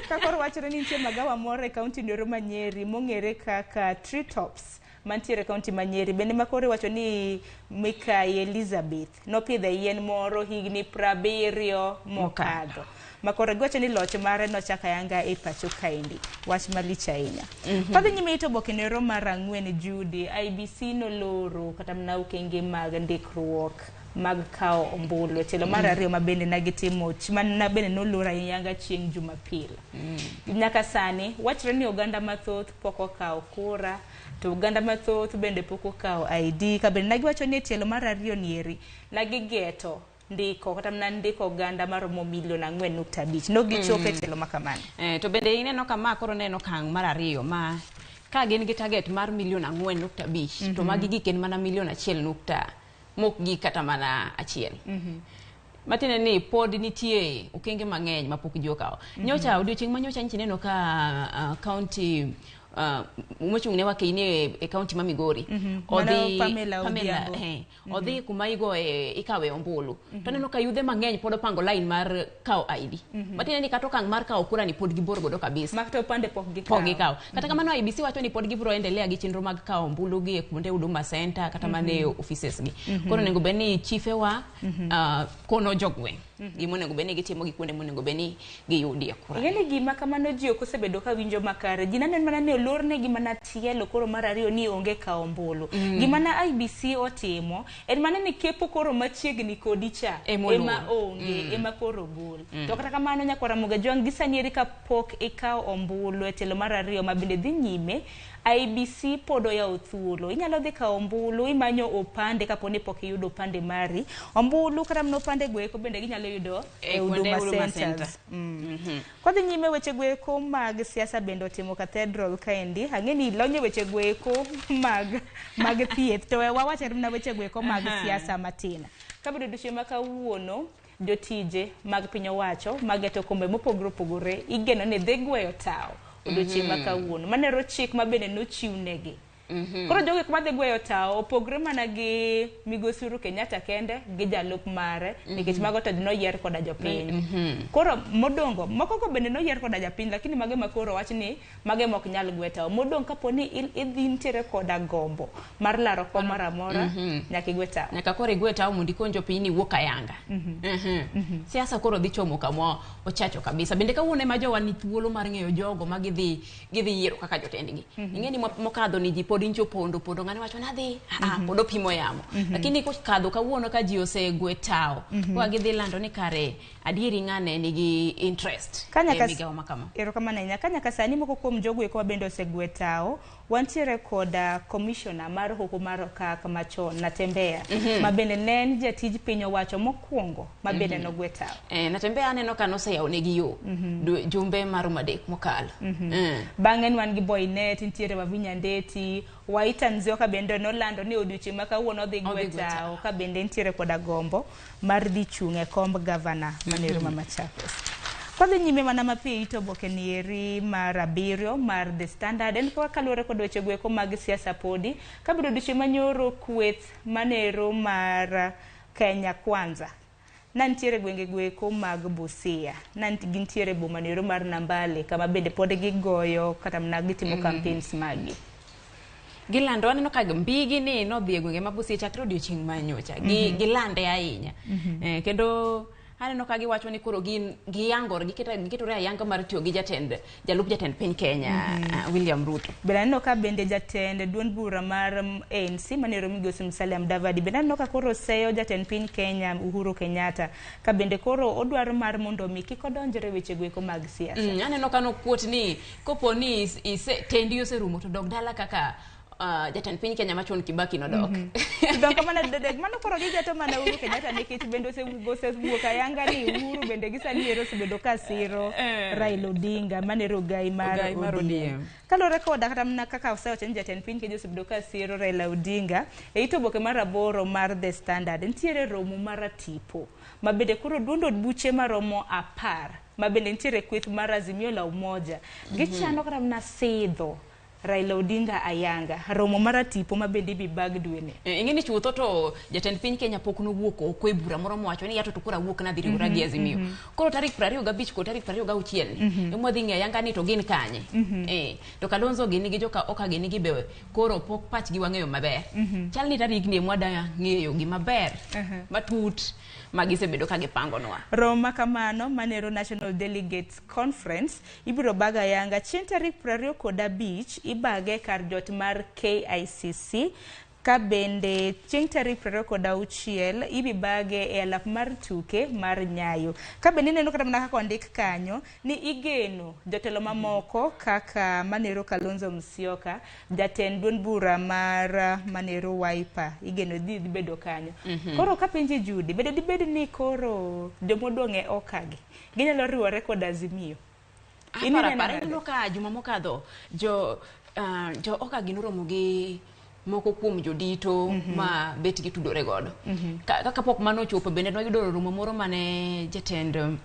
Ka koro wachore ni nitie magawa moro e kaunti noro ma Nyeri mong'ere kaka Treetops mantiere e kaunti ma Nyeri bende ma koro iwacho ni Mikai Elizabeth nopidhe yien moro higni 70 mokadho. Ma koro giwacho ni loch mare nochako ayanga e pacho kaendi. Wach malich ahinya. Kadhi nyime it oboke nero mar ang'wen Judy, IEBC noloro kata mana okenge mag ndikruok mag kawo ombulu e tielo mar ariyo ma bende nagitimo mana bende nolor ayanga chieng' Jumapil. Nyaka sani wachre ni oganda mathoth pok okawo kura to oganda mathoth bende pok okawo ID ka bende nagiwacho ni e tielo mar ariyo nieri nagigeto ndiko kata mana ndiko oganda maromo milion 4.5 nok gichopo e tielo ma kamano. To bende ineno ka ma koro neno okang' mar ariyo ma ka gin gi target mar milion 4.5 to magi gik en mana milion 1 nukta mok gik kata mana achiel. Matiende ni pod nitie okenge mang'eny mapok ji okawo. Nyocha odiochieng' ma nyocha nchi neno ka county mochung' ne wakeini e kaunti ma Migori. Mano Pamela Odhiambo. Odhi kuma igoye ikawe ombulu. To aneno ka yudhe mang'eny pod opango line mar kawo ID. Matiende ni kata okang' mar kawo kura ni pod gibor godo kabisa. Mak to opande pok gikawo. Pok gikawo. Kata kamano IEBC wacho ni pod gibiro endelea gi chenro mag kawo ombulu gi e kuonde Huduma Center kata mana e offices gi. Koro onego bed ni chife wa kono jogweng' gima onego bed ni gitimo gi kuonde monego bed ni giyudie kura. Ing'e ni gima kamano ji ok osebedo ka winjo makare. Ji naneno mana ni olornegi mana tielo koro mar ariyo ni onge kawo ombulu. Gima na IEBC otimo en mana ni kepo koro machiegni kodi cha Ema olor. ema onge, ema koro ogol. To kata kamano nyakwar Ramogi Ajwang' gi sani eri kapok ikawo ombulu e tielo mar ariyo ma bende dhi nyime, IEBC pod oyawo thuolo. Inyalo dhi kawo ombulu, imanyo opande kapo ni pok iyudo opande mari. Ombulu kata mana opande goeko bende ginyalo yudo e E kuonde Huduma Huduma Centers. Center. Kwadhi nyime weche goeko mag siasa bende otimo cathedral kaendi. Ang'e ni ilonyo weche goeko mag thieth to we wawach mana weche goeko mag siasa matin. Kabedo odiochieng' ma kawuono, jotije mag piny owacho mageto kombe mopogore opogore igeno ni dhi gweyo tawo odiochieng' ma kawuono. Mano ero chik ma bende nochiwnegi. Koro jogo eko madhi gweyo tawo opogre mana gi migosi Uhuru Kenyatta kende gi jalup mare nikech mago to noyier koda jopiny. Koro modongo moko go bende noyier koda japiny lakini mago ema koro wach ni mago ema ok nyal gwe tawo. Modong' kapo ni idhi nitiere koda gombo mar laro kom moro amora nyaka igwe tawo. Nyaka koro igwe tawo mondo ikony jopiny ni wuok ayanga. Siasa koro dhi chomo kama ochacho kabisa. Bende kawuono ema jowa ni thuolo mar ng'eyo jogo ma gidhi yiero kaka jotendgi. Ing'e ni mokadho ni ji pod ncho pondo ng'ane wacho nadhi pod opimo yamo. Lakini kokadho kawuono ka ji osegwe tawo, kwa gidhi lando ni kare adieri ng'ane nigi interest e migawo ma kama. Erokamano ahinya. Ka nyaka sani moko kuom jogo eko bende osegwe tawo, wantiere koda commissioner mar hoho mar Okak machon Natembeya, ma bende ne en jatij piny owacho mokwongo ma bende nogwe tawo. Natembeya aneno ka noseyawo negi yo jumbe maromo 3 mokalo. Bang'e ne wan gi Boynet, nitiere Wavinya Ndeti, Waita Nzioka bende nolando ni odiochieng' ma kawuono odhi gwe tawo, ka bende nitiere koda gombo mar dhi chung' e komb gavana manero ma Machakos. Kwadhi nyime mana mapiyo ito oboke nieri mar 7 mar The Standard en kaka kaluwore kod weche goeko mag siasa podi kabedo odiochieng' manyoro kweth manero mar Kenya Kwanza na nitiere gwenge goeko mag Busia na gintiere boma nero mar Nambale kama bende pod gigoyo kata mana gitimo campaigns magi. Gilando aneno ka mbigi ni nodhi e gwenge ma Busia chakre odiochieng' manyocha. Gilande ahinya. Kendo aneno ka giwacho ni koro gin giyangore giketore ayanga mar tiyo gi jalup jatend piny Kenya William Ruto. Bende aneno ka bende jatend duond bura mar ANC manero migosi Musalia Mudavadi bende aneno ka koro oseyo jatend piny Kenya Uhuru Kenyatta ka bende koro odwaro mar mondo mi kik odonjre weche goeko mag siasa. Aneno ka nokuot ni kopo ni tendi oserumo to dog dala kaka jatend piny Kenya machon Kibaki nodok. Dok mana mano koro gigeto mana Uhuru Kenyatta nikech bende osewuok ayanga ni Uhuru bende gi sani ero osebedo ka siro Raila Odinga manero ogai mar ODM. Kaluwore koda kata mana kaka osewacho ni jatend piny Kenya osebedo ka siro Raila Odinga e ito oboke mar 8 mar The Standard nitiere romo mar tipo ma bende koro duond od buche maromo 10 ma bende nitiere kweth mar Azimio la Umoja gichano kata mana sidho Raila Odinga ayanga romo mar tipo ma bende ibi bag dwene. Ing'e ni chutho to jatend piny Kenya pok nowuok oko e bura moro mowacho ni yato to koro awuok nadhi riwora gi Azimio. Koro tarik 25 kod tarik 26 ema wadhi ng'eyo ayanga ni to gin kanye. To Kalonzo gini gi joka Oka gini gi be koro pok pachgi wang'eyo maber. Chal ni tarik ni ema wadwa ng'eyo gi maber matut ma gisebedo ka gipangonwa. Romo ma kamano manero National Delegates Conference ibiro bag ayanga chieng' tarik 25 ibage kar jot mar KICC ka bende chieng' tarik 26 ibi bage e alap mar tuke mar Nyayo. Ka bende ineno kata mana kaka ondik kanyo ni igeno jotelo mamoko kaka manero Kalonzo Musyoka, jatend duond bura mar manero Wiper igeno dhi bedo kanyo. Koro kapenji Judy, bende dibed ni koro jomodong' e Okagi ginyalo riwore kod Azimio? Ineno ka juma mokadho jo Okagi noromo gi moko kuom jodito ma bet gitudore godo. Kapok mano ochopo bende noyudo romo moro mane jatend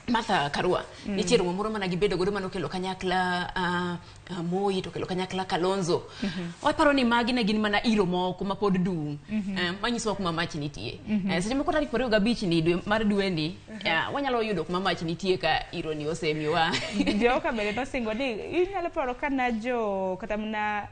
Martha Karua nitie romo moro mana gibedo godo manokelo kanyakla Moi to kelo kanyakla Kalonzo. Waparo ni magi ne gin mana iro moko ma pod dung', manyisowa kuma mach nitie. Seche moko tarik 25 ni dwe mar dweni, wanyalo yudo kuma mach nitie ka iro ni osemiwa. Joka bende nosingo ni inyalo paro ka na jo kata mana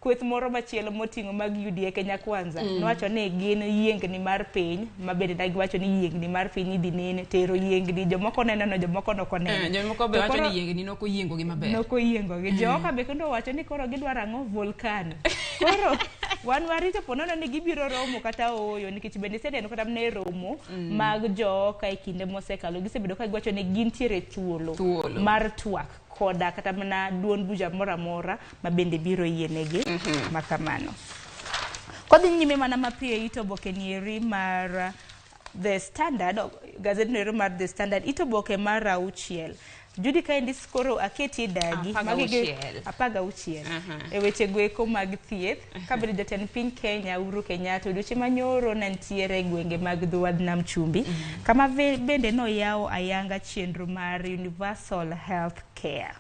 kweth moro machielo moting'o mag UDA Kenya Kwanza nowacho ni gin yiengni mar piny, ma bende ne giwacho ni yiengni mar piny idhi nene tero yiengni, jomoko neno no, jomoko nok oneno. Jomoko be To wacho koro- ni yiengni nokoyiengo gi maber. Nokoyiengogi. Joka be kendo owacho ni koro gidwaro ang'o? Volcano. Koro wan warito po nono ni gibiro romo kata ooyo, nikech bende iseneno kata mana e romo mag joka e kinde mosekalo gisebedo ka giwacho ni gintiere thuolo, Thuolo. mar twak koda kata mana duond bucha moro amora ma bende biro yienegi ma kamano. Kodhi nyime mana mapiyo e it oboke nieri mar The Standard, gazet noero mar The Standard, it oboke mar 6. Judy, kaendi koro aketie dagi. 16. Magi 16. E weche goeko mag thieth, kabedo jatend piny Kenya Uhuru Kenyatta odiochieng' manyoro ne nitiere e gwenge mag dho wadh Nam Chumbi, kama bende noyawo ayanga chenro mar Universal Health Care.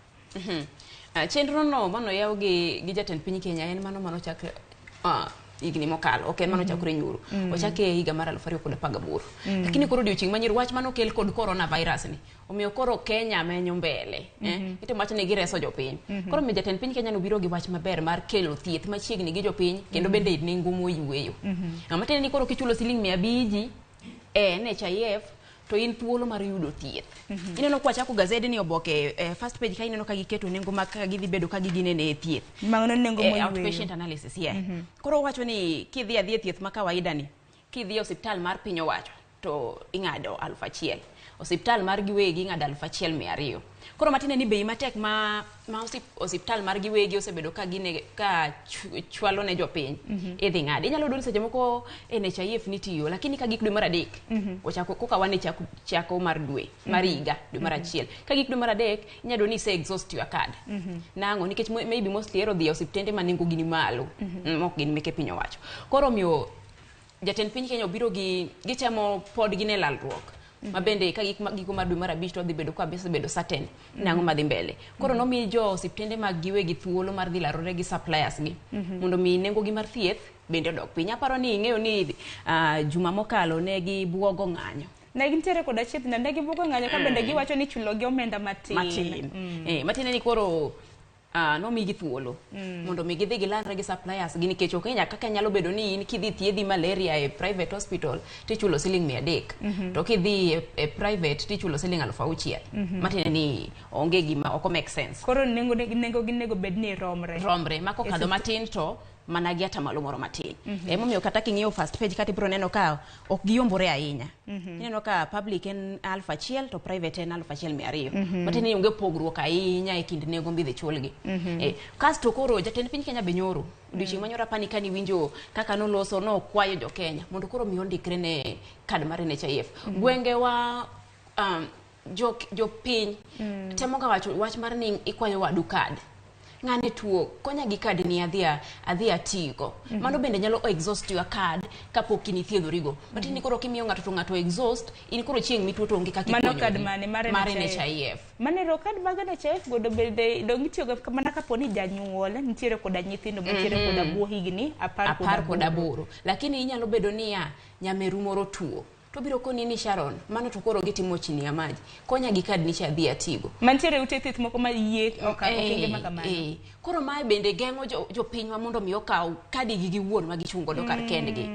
Chenro no manoyaw gi jatend piny Kenya en mano manochak higni mokalo, ok en mano chakre nyoro. Ochake e higa mar 2018. Lakini koro odiochieng' manyoro wach manokel kod coronavirus ni omiyo koro Kenya menyo mbele. Itemo wach ni gireso jopiny. Koro omiyo jatend piny Kenya nobiro gi wach maber mar kelo thieth machiegni gi jopiny kendo bende nengo moyweyo. Matiende ni koro kichulo siling 500 e NHIF to in thuolo mar yudo thieth. Ineno kwa chako gazede ni oboke first page ka ineno ka giketo nengo mag kaka gidhi bedo ka giginene e thieth. Mano nengo moyweyo. Outpatient analysis, yeah. Koro wacho ni kidhi adhi e thieth ma kawaida ni, kidhi e osiptal mar piny owacho to ing'ado 1000. Osiptal mar giwegi ing'ado 1200. Koro matiende ni bei matek ma osiptal mar giwegi osebedo ka gine ka chwalo ne jopiny. Idhi ng'adi. Inyalo yudo ni seche moko NHIF nitiyo, lakini ka gik dwe mar 3, ochako koka wan e chako mar dwe, mar higa, dwe mar 1. Ka gik dwe mar 3, inyalo yudo ni ise exhaust your card. Nang'o? Nikech maybe mostly ero dhi e osiptende ma nengo gi ni malo, mok gin meke piny owacho. Koro omiyo jatend piny Kenya obiro gi gitemo pod gin e lalruok. Ma bende ka giko mar dwe mar 5 to dhi bedo ka osebedo certain nang'o madhi mbele. Koro nomi jo osiptende mag giwegi thuolo mar dhi larore gi suppliers gi mondo mi nengo gi mar thieth bende odok piny. Aparo ni ing'eyo ni juma mokalo ne gibuogo ng'anyo. Ne gintiere kod achiedh nade, ne gibuogo ng'anyo ka bende giwacho ni chulo gi omenda matin. Matin. Matiende ni koro nomigi thuolo mondo mi gidhi gilalre gi suppliers gi, nikech ok inya kaka nyalo bedo ni in kidhi thiedhi malaria e private hospital tichulo siling 300, to kidhi e private tichulo siling 6000. Matiende ni onge gima ok make sense. Koro nengo gi nego bed ni romre. Romre, ma kokadho matin to mana gi atamalo moro matin. Emomiyo kata king'iyo first page kata ibiro neno ka ok giyombore ahinya. Ineno ka public en 1000 to private en 1200. Matiende ni onge pogruok ahinya e kind nengo midhi chulgi. Kasto koro jatend piny Kenya be nyoro. Odiochieng' manyoro apani kani winjo kaka noloso nokwayo jo Kenya mondo koro mi ondikre ne kad mar NHIF. Gwengewa jopiny temo ga wacho wach mar ni ikwayo wadu kad. Ng'ane tuo, konya gi kad ni adhi atigo. Mano bende nyalo exhaust your card kapok in ithiedhorigo. But ni koro kimiyo ng'ato to ng'ato exhaust, in koro chieng' mituo to onge kaka Mano ikonyori. kad mane? Mar Mar NHIF. NHIF. Mane ro kad mag NHIF godo bende dong itiyogo mana kapo ni janyuol nitiere koda nyithindo mantiere koda bwo higni 18. Lakini inyalo bedo niya, nyameru moro tuo. To biro koni ni Sharon, mano to koro gitimo chini ya maji. Konya gi kad ni cha dhi atigo. Mantiere ute thieth moko ma yie okenge ma kamano. Koro mae bende geng'o jopinywa mondo mi okaw kadi gi giwuon ma gichung' godo kar kendgi.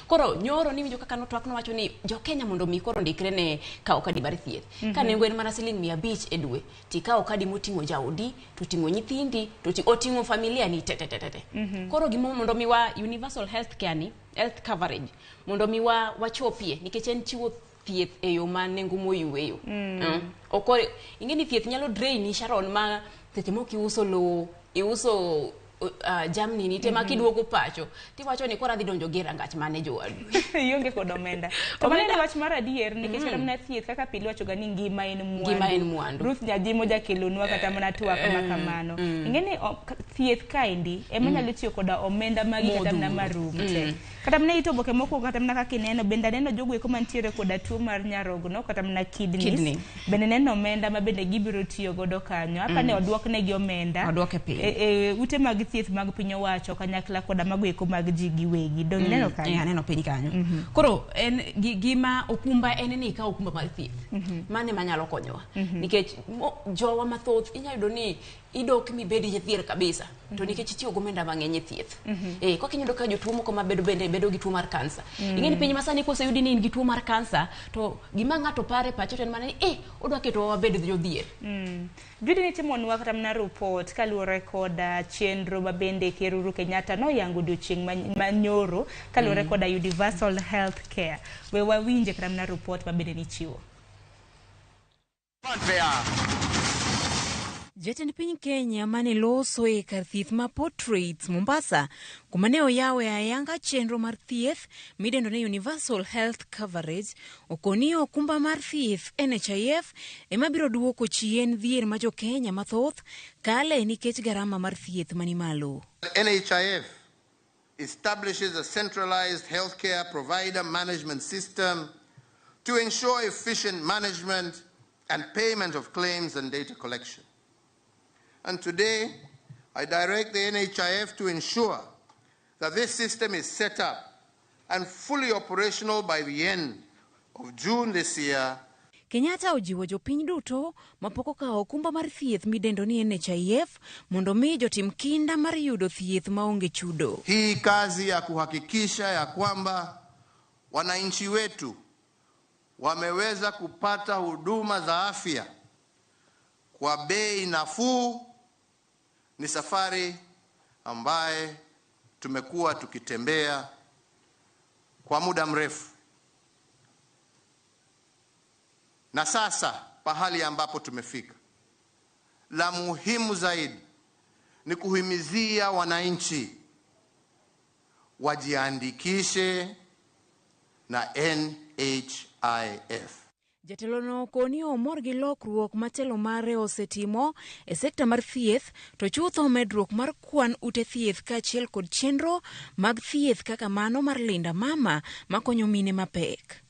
Koro nyoro ni winjo kaka notwak nowacho ni jo Kenya mondo mi koro ndikre ne kawo kadi mar thieth. Ka nengo en mana siling 500 e dwe, tikawo kadi moting'o jaodi, to ting'o nyithindi, to oting'o familia ni te te te te. Koro gimo mondo mi wa universal health care ni, health coverage, mondo mi wachopie nikech en chiwo thieth e yo ma nengo moyweyo. Okore ing'e ni thieth nyalo drain ni Sharon ma seche moko iuso lowo, iuso jamni ni te ma kiduogo pacho tiwacho ni koro adhi donjo gi rangach mane jowadu. Ionge kod omenda. To mano en wach mar adier nikech kata mana thieth kaka pile iwacho ga ni ngima en mwandu. Ngima en mwandu. Ruth Nyajimo jakelonwa kata mana twak ma kamano. Ing'e ni thieth kaendi ema nyalo tiyo koda omenda magi kata mana marum te. Kata mana it oboke mokwongo kata mana kaka ineno bende aneno jogo eko mantiere koda tuo mar nyarogno kata mana kidneys. Kidney. Bende neno omenda ma bende gibiro tiyo godo kanyo. Apa ni oduoknegi omenda. Oduok e piny. E ute mag thieth mag piny owacho kanyakla koda mago eko mag ji giwegi. Donge ineno kanyo? Aneno piny kanyo. Koro en gima okumba en ni ikaw okumba mar thieth. Mano ema nyalo konyowa. Nikech jowa mathoth inyalo yudo ni idok mibed jathier kabisa. To nikech itiyo gi omenda mang'eny e thieth. Koka inyalo ka jotuo moko mabedo bende bedo gi tuo mar kansa. Ing'e ni piny masani koseyudi ni in gi tuo mar kansa to gima ng'ato pare e pache to en mana ni odwa ketowa wabed jodhier. Judy nitimonwa kata mana report kaluwore koda chenro ma bende Ker Uhuru Kenyatta noyango odiochieng' manyoro kaluwore koda Universal Health Care. We wawinje kata mana report ma bende nichiwo. Jatend piny Kenya mane loso e kar thieth ma Portraits Mombasa kuma ne oyawe ayanga chenro mar thieth midendo ni Universal Health Coverage okoni okumba mar thieth NHIF ema biro duoko chien dhier ma jo-Kenya mathoth kale nikech garama mar thieth mani malo. NHIF establishes a centralized healthcare provider management system to ensure efficient management and payment of claims and data collection. And today, I direct the NHIF to ensure that this system is set up and fully operational by the end of June this year. Kenyatta ojiwo jopiny duto mapok okawo okumba mar thieth midendo ni NHIF mondo mi jotim kinda mar yudo thieth maonge chudo. Hii kazi ya kuhakikisha ya kwamba wananchi wetu wameweza kupata huduma za afya kwa bei nafuu ni safari ambaye tumekuwa tukitembea kwa muda mrefu. Na sasa pahali ambapo tumefika, la muhimu zaidi ni kuhimizia wananchi wajiandikishe na NHIF. Jatelo no okoni omor gi lokruok ma telo mare osetimo e sekta mar thieth to chutho medruok mar kwan ute thieth kaachiel kod chenro mag thieth kaka mano mar Linda Mama makonyo mine mapek.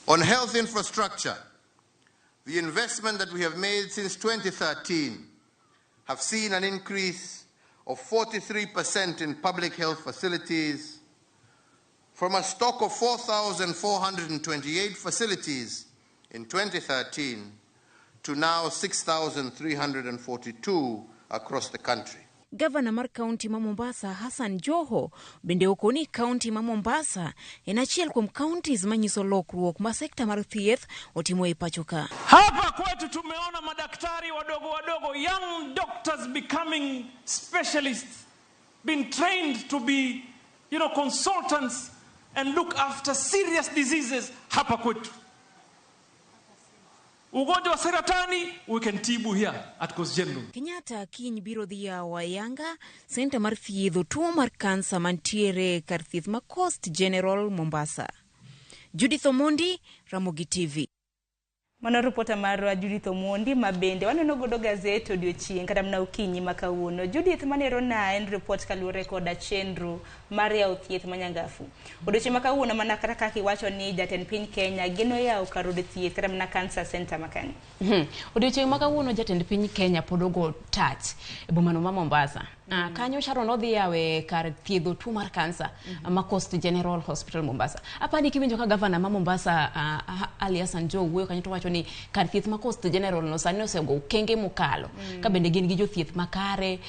On health infrastructure, the investment that we have made since 2013 have seen an increase of 43% in public health facilities from a stock of 4,428 facilities in 2013 to now 6,342 across the country. Gavana mar kaunti ma Mombasa Hassan Joho bende okoni kaunti ma Mombasa en achiel kuom counties manyiso lokruok ma sekta mar thieth otimo e pacho ka. Hapa kwetu tumeona madaktari wadogo wadogo, young doctors becoming specialists, been trained to be, consultants and look after serious diseases hapa kwetu. Ugonjwa wa saratani we can tibu here at Coast General. Kenyatta kiny biro dhi yawo ayanga senta mar thiedho tuo mar kansa mantiere kar thieth ma Coast General Mombasa. Judith Omondi, Ramogi TV. Mano ripota marwa Judith Omondi ma bende waneno godo gazet odiochieng' kata mana okinyi ma kawuono. Judith manero na en report kaluwore koda chenro mar yawo thieth ma Nyangafu. Odiochieng' ma kawuono mana kata kaka iwacho ni jatend piny Kenya geno yawo kar od thieth kata mana cancer center ma kanyo. Odiochieng' ma kawuono jatend piny Kenya pod ogo tach e bomano ma Mombasa. Kanyo Sharon odhi yawe kar thiedho tuo mar kansa ma Coast General Hospital Mombasa. Apani kiwinjo ka gavana ma Mombasa Ali Hassan Joho wuoyo kanyo to wacho ni kar thieth ma Coast General no sani osego okenge mokalo. Ka bende gin gi jothieth makare,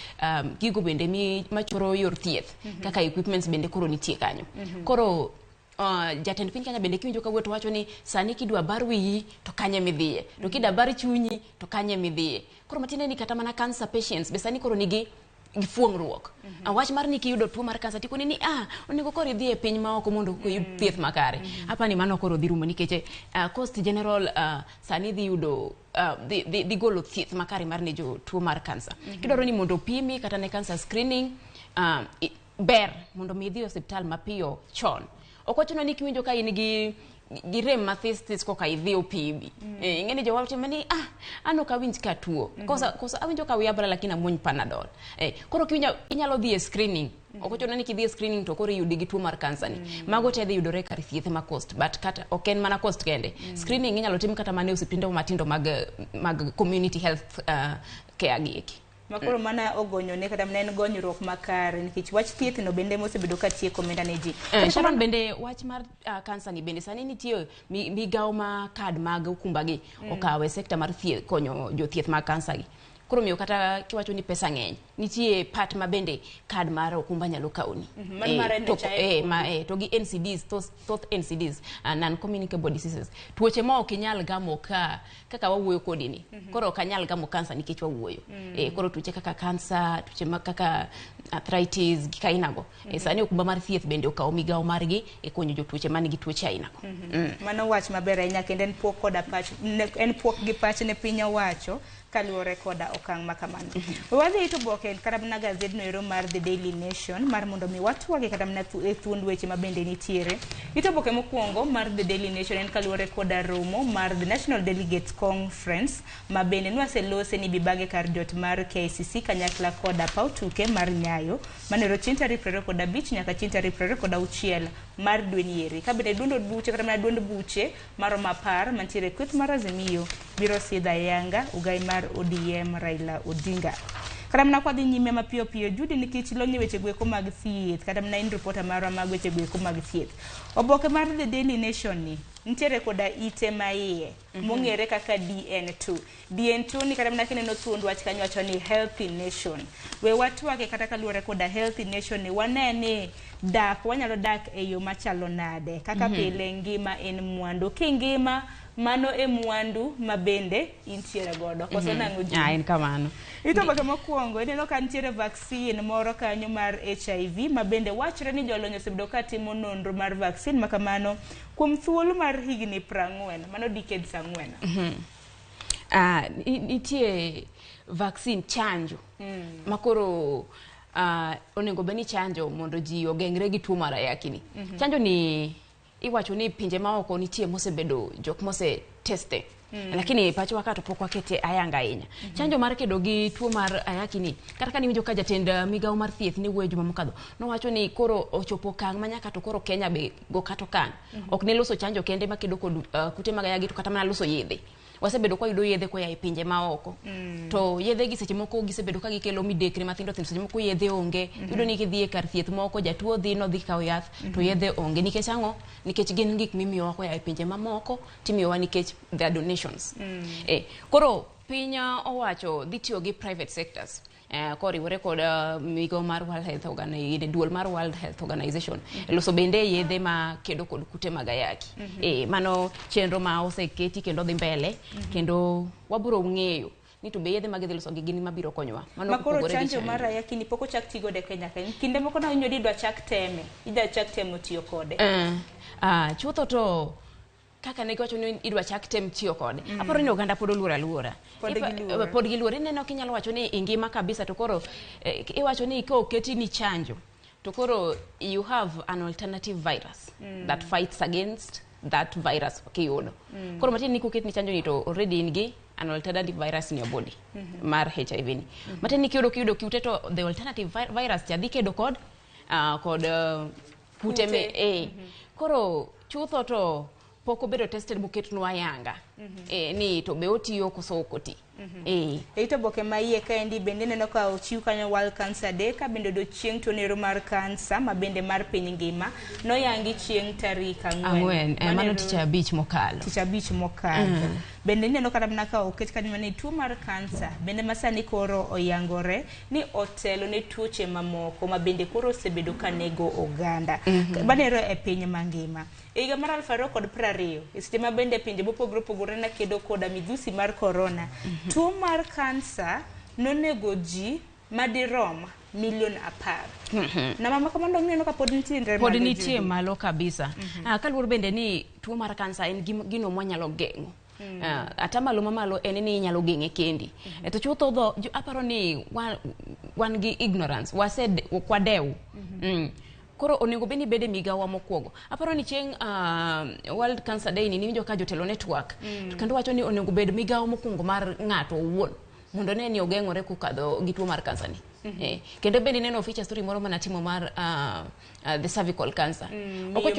gigo bende machoro yor thieth kaka equipments bende koro nitie kanyo. Koro jatend piny Kenya bende kiwinjo ka wuoyo to wacho ni sani kidwa bar wiyi to kanye midhiye, to kidwa bar chunyi to kanye midhiye. Koro matiende ni kata mana cancer patients be sani koro nigi fuong'ruok. Wach mar ni kiyudo tuo mar kansa tikoni ni onego koro idhi e piny maoko mondo oyud thieth makare. Apani mano koro dhi rumo nikech Coast General sani dhi yudo dhi golo thieth makare mar ne jotuo mar kansa. Kidwaro ni mondo opimi kata ne cancer screening, Ber mondo mi idhi e osiptal mapiyo chon. Ok ochuno ni kiwinjo ka in gi rem mathis this koka idhi opimi. Ing'eni jowa timo ni an ok awinj ka tuo. Koso awinjo ka wiya bara lakini amuony Panadol. Koro kiwinjo inyalo dhi e screening. Ok ochuno ni kidhi e screening to koro iyudi gi tuo mar kansa ni. Mago te dhi yudore kar thieth ma Coast, but kata ok en mana Coast kende. Screening inyalo tim kata mana e osiptende matindo mag community health care gi eki. Makoro mana ogonyone kata mana en gonyruok makare nikech wach thieth no bende mosebedo ka tieko omenda ne ji. Sharon, bende wach mar kansa ni bende sani nitie migawo ma kad mag okumba gi okawo e sekta mar thieth, konyo jothieth mag kansa gi. Koro miyo kata kiwacho ni pesa ng'eny, nitie part ma bende kad mar okumba nyalo kawoni. Mar NHIF. To gi NCDs, thoth NCDs, non-communicable diseases. Tuoche ma ok inyal gamo kaka wawuoyo kodi ni. Koro ok anyal gamo kansa nikech wawuoyo. Koro tuoche kaka kansa, tuoche ma kaka arthritis, gik ainago. Sani okumba mar thieth bende okawo migawo margi e konyo jotuoche man gi tuoche ainago. Mano wach maber ahinya kendo en puok koda pach, en puok gi pach ne piny owacho kaluwore koda okang' ma kamano. Wadhi to oboke kata mana gazet no ero mar The Daily Nation mar mondo mi watwage kata mana e thuond weche ma bende nitiere. Ito oboke mokwongo mar The Daily Nation en kaluwore koda romo mar The National Delegates Conference ma bende nwaselose ni bibage kar jot mar KICC kanyakla koda paw tuke mar Nyayo manero chieng' tarik 25 nyaka chieng' tarik 26 mar dwe ni eri. Ka bende duond od buche kata mana duond buche maromo 10 mantiere kweth mar Azimio biro sidho ayanga ugai mar ODM Raila Odinga. Kata mana kwadhi nyime mapiyo piyo Judy nikech ilony weche goeko mag thieth kata mana in reporter marwa mag weche goeko mag thieth. Oboke mar The Daily Nation ni nitiere koda ite ma iye mong'ere kaka DN2. DN2 ni kata mana kineno thuond wach kanyo wacho ni Healthy Nation. We watwage kata kaluwore koda Healthy Nation ni wane ni dak wanyalo dak e yo machalo nade kaka pile ngima en mwandu. Kingima mano e mwandu ma bende intiere godo. Koso nang'o Judy? En kamano. Ito oboke mokwongo ineno ka nitiere vaccine moro kanyo mar HIV ma bende wachre ni jolony osebedo ka timo nonro mar vaccine ma kamano kuom thuolo mar higni 40, mano decades 4. Nitie vaccine chanjo makoro onego bed ni chanjo mondo ji ogeng're gi tuo mar ayaki ni. Chanjo ni iwacho ni pinje maoko nitie mosebedo jok mose teste. Lakini pachwa ka to pok wakete ayanga ahinya. Chanjo mar kedo gi tuo mar ayaki ni kata ka niwinjo ka jatend migawo mar thieth ne wuoyo juma mokadho nowacho ni koro ochopo okang' ma nyaka to koro Kenya be go kata okang'. Ok ne loso chanjo kende makedo kod kute mag ayaki to kata mana loso yedhe. Wasebedo kwa yudo yedhe koa e pinje maoko. To yedhe gi seche moko gisebedo ka gikelo midekre mathindo thindo, seche moko yedhe onge. Iyudo ni kidhi e kar thieth moko jatuo dhi nodhi kawo yath to yedhe onge. Nikech ang'o? Nikech gin gik mimiyowa koa e pinje mamoko timiyowa nikech their donations. Koro piny owacho dhi tiyo gi private sectors. Koriwore kod migawo mar World Health Organization, duol mar World Health Organization loso bende yedhe ma kedo kod kute mag ayaki. Mano chenro ma oseketi kendo dhi mbele kendo wabiro ng'eyo ni to be yedhe ma gidhi loso gi gin mabiro konyowa. Mano Makoro kopogore gi chanjo mar ayaki ni pok ochak ti godo e Kenya ka. Kinde moko na winjo ni idwa chak teme, idwa chak temo tiyo kode. Chutho to kaka ne giwacho ni idwa chak tem tiyo kode. Aparo ni oganda pod oluoro aluora. Pod giluor. Pod giluor. Ineno kinyalo wacho ni ingima kabisa to koro iwacho ni ka oketi ni chanjo to koro you have an alternative virus that fights against that virus kiyudo. Koro matin ni koket ni chanjo ni to already in gi an alternative virus in your body mar HIV ni. Matin ni kiyudo kute to the alternative virus cha dhi kedo kod kute me. Koro chutho to pok obedo tested moketnwa ayanga. Ni to be otiyo koso ok oti. E ito oboke ma iye kaendi bende neno ka ochiw kanyo World Cancer Day ka bende odiochieng' tuo mar kansa ma bende mar piny ngima noyangi chieng' tarik 4. Mano tich abich mokalo. Tich abich mokalo. Bende ineno kata mana ka oket kanyo ni tuo mar kansa bende ma sani koro oyangore ni otelo ne tuoche mamoko ma bende koro osebedo ka nego oganda. Banero e piny mangima. E higa mar 2020, e seche ma bende pinje mopogore opogore ne kedo koda midhusi mar corona, tuo mar kansa nonego ji madirom milion 10. Na mama kamano neno ka pod nitie pod nitie malo kabisa. Kaluwore bende ni tuo mar kansa en gino mwanyalo geng'o. Atamalo mamalo en ni inyalo geng'e kendi. To chutho aparo ni wan gi ignorance, wase ok wadew. Koro onego bed ni bede migawo mokwongo. Aparo ni chieng' World Cancer Day ni niwinjo ka jotelo network to kendo wacho ni onego bed migawo mokwongo mar ng'ato owuon mondo ne ni ogeng'ore kokadho gi tuo mar kansa ni. Kendo bende ineno feature story moro manatimo mar the cervical cancer. Ok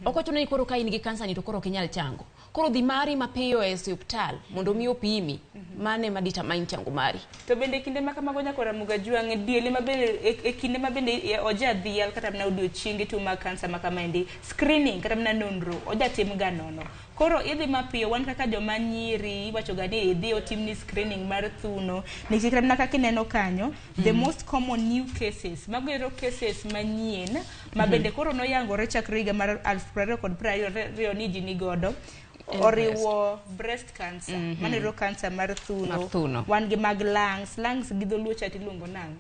ok ochuno ni koro ka in gi kansa ni to koro ok inyal chango. Koro dhi mari mapiyo e osiptal mondo mi opimi, mano ema determine chango mari. To bende kinde ma kamago nyakora Muga Jwang' diele ma bende e kinde ma bende oja dhial kata mana odiochienge tuo mag kansa ma kamaendi, screening kata mana nonro oja tim ga nono. Koro idhi mapiyo, wan kaka joma nyiri iwacho ga ni idhi otimni screening mar thuno, nikech kata mana kaka ineno kanyo, the most common new cases, mago ero cases manyien ma bende koro noyangore chakre higa mar 2022 ni ji nigodo En oriwo breast cancer, mano ero cancer mar thuno. Mar thuno. Wan gi mag lungs, lungs gi dholuo cha tiluongo nang'o?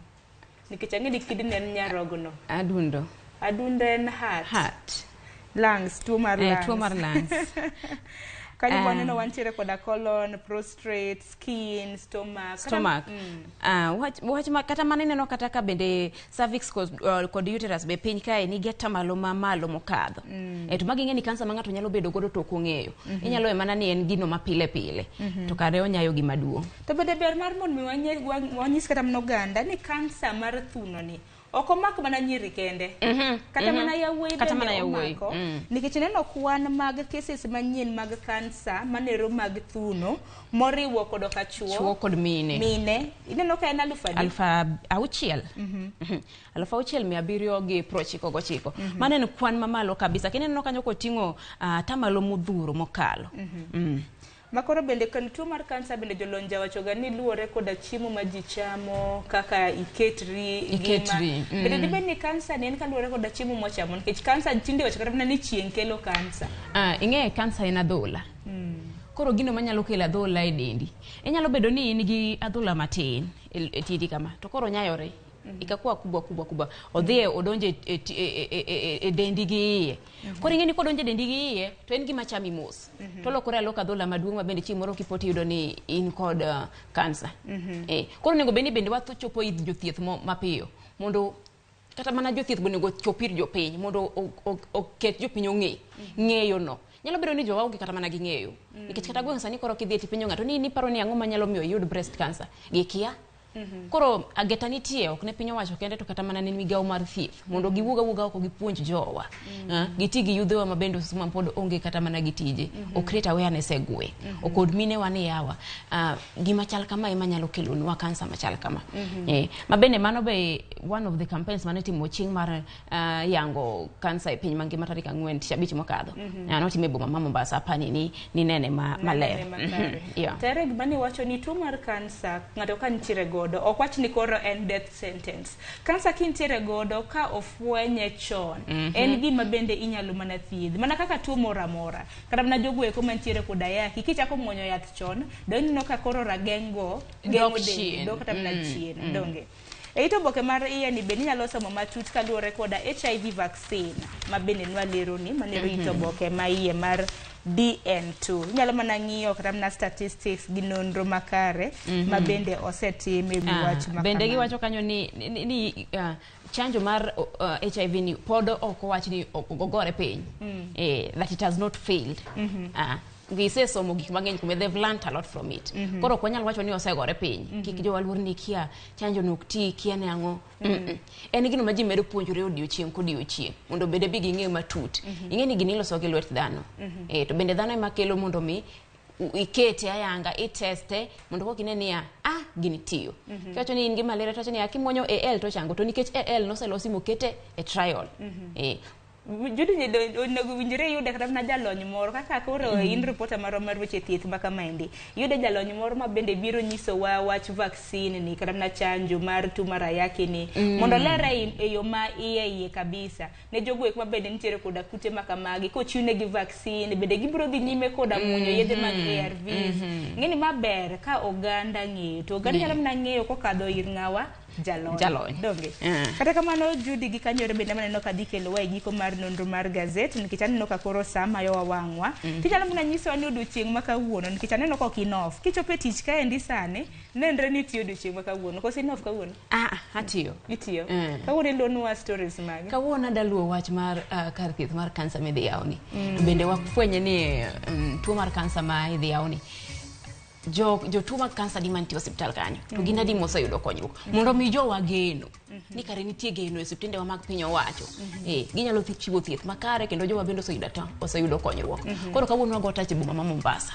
Nikech ang'e ni kidney en nyarogno. Adundo. Adundo en heart. Heart. Lungs, tuo mar lungs. Tuo mar lungs. Kanyo waneno wantiere koda colon, prostate, skin, stomach. Stomach. Wach ma kata mana ineno kata ka bende cervix kod uterus be piny kae nigi atamalo mamalo mokadho. To magi ing'e ni kansa ma ng'ato nyalo bedo godo to ok ong'eyo. Inyalo we mana ni en gino ma pile pile. To kare onyayo gima duong'. To bende ber mar mondo mi wanyis kata mana oganda ni kansa mar thuno ni ok omak mana nyiri kende. Kata mana yawuoyi Kata bende mana yawuoyi. omako. Nikech ineno kwan mag cases manyien mag kansa manero mag thuno moriwo koda ka chuo, Chuo kod mine. Mine. Ineno ka en 4,000? 6,000. 6,799. Mano en kwan mamalo kabisa. Kendo ineno kanyo koting'o atamalo modhuro mokalo. Makoro bende kan tuo mar kansa bende jolony jawacho ga ni luwore koda chiemo ma ji chamo, kaka iketri ngima. Iketri, Bende dibed ni kansa ni en kaluwore koda chiemo mwachamo, nikech kansa tinde iwacho kata mana ni chieng' kelo kansa. Ing'e kansa en adhola. Koro gino manyalo kelo adhola e dendi. Inyalo bedo ni in gi adhola matin e tiendi kama, to koro onyayore. Ikakuwa kubwa kubwa kubwa. Odhi odonje e dendi gi iye. Koro ing'e ni kodonjo e dendi gi iye, to en gima chami mos. To olokore aloka adhola maduong' ma bende chieng' moro kipot iyudo ni in kod kansa. Koro onego bed ni bende wachopo ir jothieth mapiyo mondo kata mana jothieth be onego chop ir jopiny mondo oket jopiny ong'e ng'eyo no. Nyalo bedo ni jowa onge kata mana gi ng'eyo. Nikech kata gweng' sani koro kidhi e tipenjo ng'ato ni niparo ni ang'o manyalo miyo iyud breast cancer. Gikia. Koro ageta nitie ok ne piny owacho kende to kata mana ne migawo mar thieth mondo giwuog awuoga oko gipuonj jowa. Giti gi yudhewa ma bende ma pod onge kata mana gi tije. O create awareness e gweng'. Okod minewa ni yawa. Gima chal kama ema nyalo kelonwa kansa machal kama. Ma bende mano be one of the campaigns mane itimo chieng' mar yango kansa e piny mangima tarik 4 tich abich mokadho. Notime e boma ma Mombasa apani ni ninene maler. Yeah. Tere gima ni wacho ni tuo mar kansa ng'ato ka nitiere godo ok wach ni koro en death sentence. Kansa kintiere godo ka ofwenye chon, en gima bende inyalo mana thiedh mana kaka tuo moro amora. Kata mana jogo eko mantiere koda ayaki kichako muonyo yath chon, do ineno ka koro rageng' go geng'o dendi dok kata mana chien, donge. E it oboke mar iye ni bende inyalo somo matut kaluwore koda HIV vaccine ma bende nwalero ni manero it oboke ma iye mar DN2. Inyalo mana ng'iyo kata mana statistics gi nonro makare ma bende osetim e wi wach ma Bende kamano. giwacho kanyo ni chanjo mar HIV ni pod ok owach ni ogore piny. That it has not failed. Gisesomo gik mang'eny kuome, they've learnt a lot from it. Koro ok wanyal wacho ni osegore piny. Kik jowa luor ni kia chanjo no ok ti, kia ne ang'o. En gino ma ji medo puonjore odiochieng' kodiochieng' mondo bende bi ging'e matut. Ing'e ni gini iloso gi lwet dhano. To bende dhano ema kelo mondo mi ikete ayanga, iteste mondo kok ine niya, gini tiyo. Kiwacho ni in gi malaria to wacho ni kimuonyo AL to chango, to nikech AL noselosi mokete e trial. Judy onego winjre yude kata mana jalony moro kaka koro in reporter marwa mar weche thieth ma kamaendi. Yude jalony moro ma bende biro nyisowa wach vaccine ni kata mana chanjo mar tuo mar ayaki ni mondo olere e yo ma iye iye kabisa ne jogo eko ma bende nitiere koda kute ma kamagi kochiwnegi vaccine bende gibiro dhi nyime koda muonyo yedhe mag ARVs. Ng'eni maber ka oganda ng'eyo to oganda nyalo mana ng'eyo kokadho ir ng'awa jalony. Jalony. Donge. Kata kamano Judy gi kanyo bende maneno ka dhi kelowa e giko mar nonro mar gazet nikech aneno ka koro sa mayowa wang'wa. Tinyalo mana nyisowa ni odiochieng' ma kawuono nikech aneno ka ok in off. Kichopo e tich kaendi sani, nenre ni itiyo odiochieng' ma kawuono. Koso in off kawuono? Ah, atiyo. Itiyo. Kawuono iluonwa stories mage? Kawuono adwa luwo wach mar kar thieth mar kansa midhi yawni. To bende wafwenye ni tuo mar kansa ma idhi yawni jotuo mag kansa di mantie osiptal kanyo to gin adi moseyudo konyruok mondo mi jowa geno ni kare nitie geno e osiptendewa mag piny owacho. Ginyalo chiwo thieth makare kendo jowa bende oseyudo konyruok. Koro kawuono wago tach e boma ma Mombasa.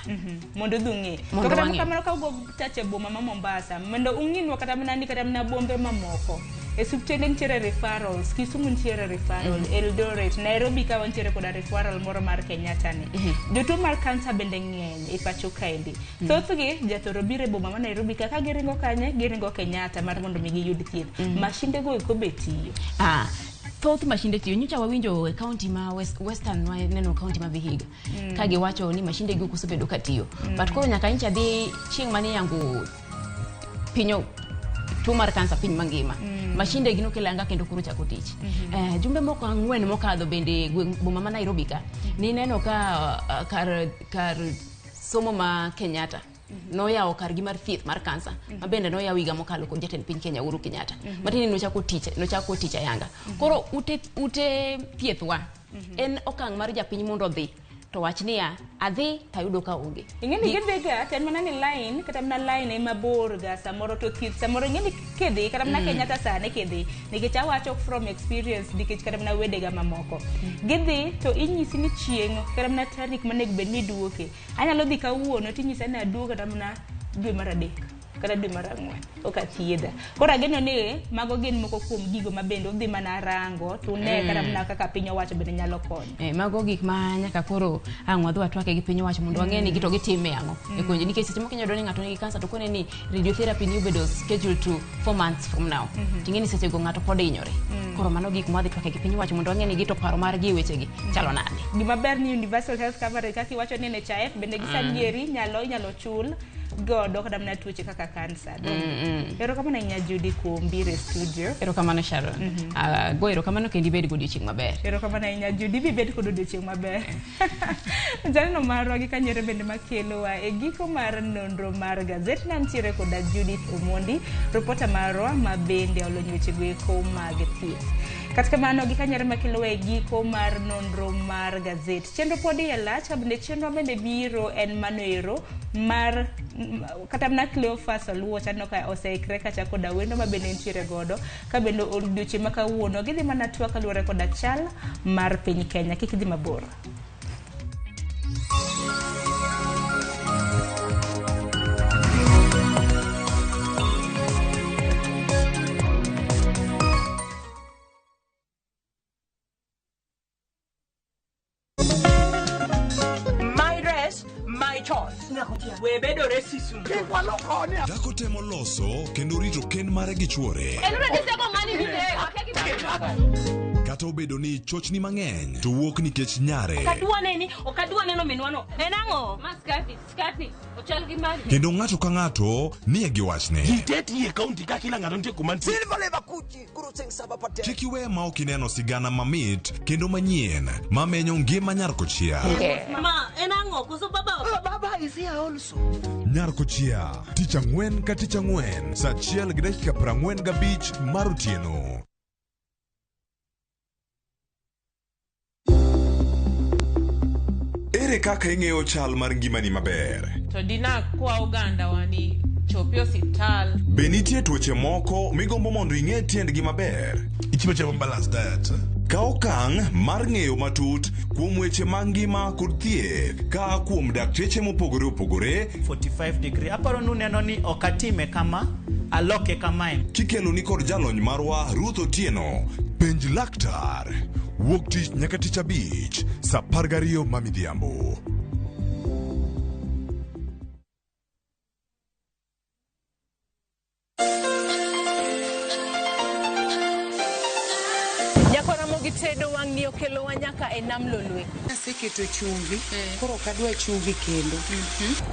Mondo udhi ung'e. Mondo To kata wang'e. kamano ka ugo tach e boma ma Mombasa, mondo ung'inwa kata mana ni kata mana bombe mamoko. E osiptende nitiere referrals, Kisumu nitiere referral, Eldoret, Nairobi ka wantiere koda referral moro mar Kenyatta ni. Jotuo mar kansa bende ng'eny e pacho kaendi. Thothgi jathoro biro e boma ma Nairobi ka giringo kanye, giringo Kenyatta mar mondo mi giyud thieth. Mashinde go eko be tiyo. Thoth mashinde tiyo. Nyocha wawinjo e county ma Western, waneno county ma Vihiga ka giwacho ni mashinde gi ok osebedo ka tiyo. But koro nyaka nyocha dhi chieng' mane yango piny tuo mar kansa piny mangima. Mashinde gi nokelo anga kendo koro chako tich. Jumbe moko ang'wen mokadho bende boma ma Nairobi ka nineno ka kar somo ma Kenyatta noyawo kargi mar thieth mar kansa ma bende noyawo higa mokalo kod jatend piny Kenya Uhuru Kenyatta. Matiende ni nochako tich ayanga. Koro ute thiethwa en okang' mar japiny mondo odhi to wach niya adhi tayudo ka onge. Ing'eni gidhi ga to en mana ni line kata mana line ema bor ga samoro to thieth samoro ing'eni kidhi kata mana Kenyatta sani kidhi nikech awacho from experience nikech kata mana wedega mamoko. Gidhi to inyisi ni chieng' kata mana tarik monego bed ni iduoke. Anyalo dhi kawuono tinyisa ni aduog kata mana dwe mar 3 kata dwe mar 4 ok athiedha. Koro ageno ni mago gin moko kuom gigo ma bende udhi mana rango to une kata mana kaka piny owacho bende nyalo konyo. Mago gik ma nyaka koro ang' wadhi watwake gi piny owacho mondo wang'e ni gi to gitime ang'o. E konyo nikech seche moko inyalo yudo ni ng'ato nigi kansa to kone ni radiotherapy ni obedo scheduled to 4 months from now. Ting'e ni seche go ng'ato pod hinyore. Koro mano gik ma wadhi twake gi piny owacho mondo wang'e ni gi to paro margi e wechegi chalo nade. Gima ber ni universal health coverage kaka iwacho ni NHIF bende gi sani eri inyalo chul godo kata mana tuoche kaka kansa. Erokamano ahinya Judy kuom biro e studio. Erokamano Sharon. Go erokamano kendo ibed godiochieng' maber. Erokamano ahinya Judy, bibed kod odiochieng' maber. Janeno marwa gi kanyere bende makelowa e giko mar nonro mar gazet nantiere koda Judith Omondi, reporter marwa ma bende olony wechego eko mag thieth. Kata kamano gi kanyere makelowa e giko mar nonro mar gazet. Chenro pod iye lach, ka bende chenro bende biro en mano ero mar kata mana Cleophas Oluoch aneno ka oseikre kacha koda wendo ma bende nitiere godo ka bende odiochieng' ma kawuono gidhi mana twak kaluwore koda chal mar piny Kenya. Kik idhi mabor. Dhako temo loso kendo rito kend mare gi chuore. Kata obedo ni chochni mang'eny to wuok nikech nyare. Okadwa neno minwano. En ang'o? Ma skati, skati, ochal gi mari. Kendo ng'ato ka ng'ato nie gi wachne. Giteti e kaunti ka kila ng'ato nitie kuma nitie. Kik iwe ma ok ineno sigana mamit kendo manyien mamenyo ngima nyar kochia. Ma, en ang'o? Koso baba? Baba is here also. Nyar kochia, tich ang'wen ka tich ang'wen, saa 1:45 mar otieno. Ere kaka ing'eyo chal mar ngimani maber? To dina kwa oganda wa ni chopi osiptal. Be nitie tuoche moko migombo mondo ing'e tiendgi maber? Ichiemo chiemo balanced diet. Kaw okang' mar ng'eyo matut kuom weche mag ngima kod thieth ka kuom dakteche mopogore opogore 45 degree. Aparo ni uneno ni ok atime kama, aloke kamae. Kikelo ni kod jalony marwa Ruth Otieno. Penj laktar. Wuok tich nyaka tich abich saa 12 ma midhiambo. Tedo wang'ni okelowa nyaka e nam Lolwe. Aseketo chumbi, koro ok adwa chumbi kendo.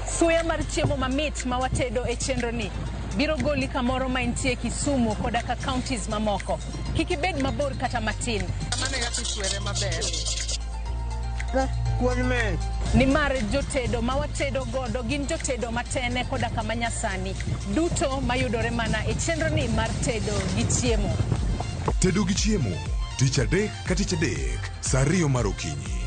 Suya mar chiemo mamit ma watedo e chenro ni. Biro goli kamoro ma intie Kisumu koda ka counties mamoko. Kik ibed mabor kata matin. Mano e kaka ichwere maber. Nimar jotedo ma watedo godo gin jotedo matene koda kama nyasani. Duto mayudore mana e chenroni mar tedo gi chiemo. Tedo gi chiemo, tich adek ka tich adek, saa ariyo mar okinyi.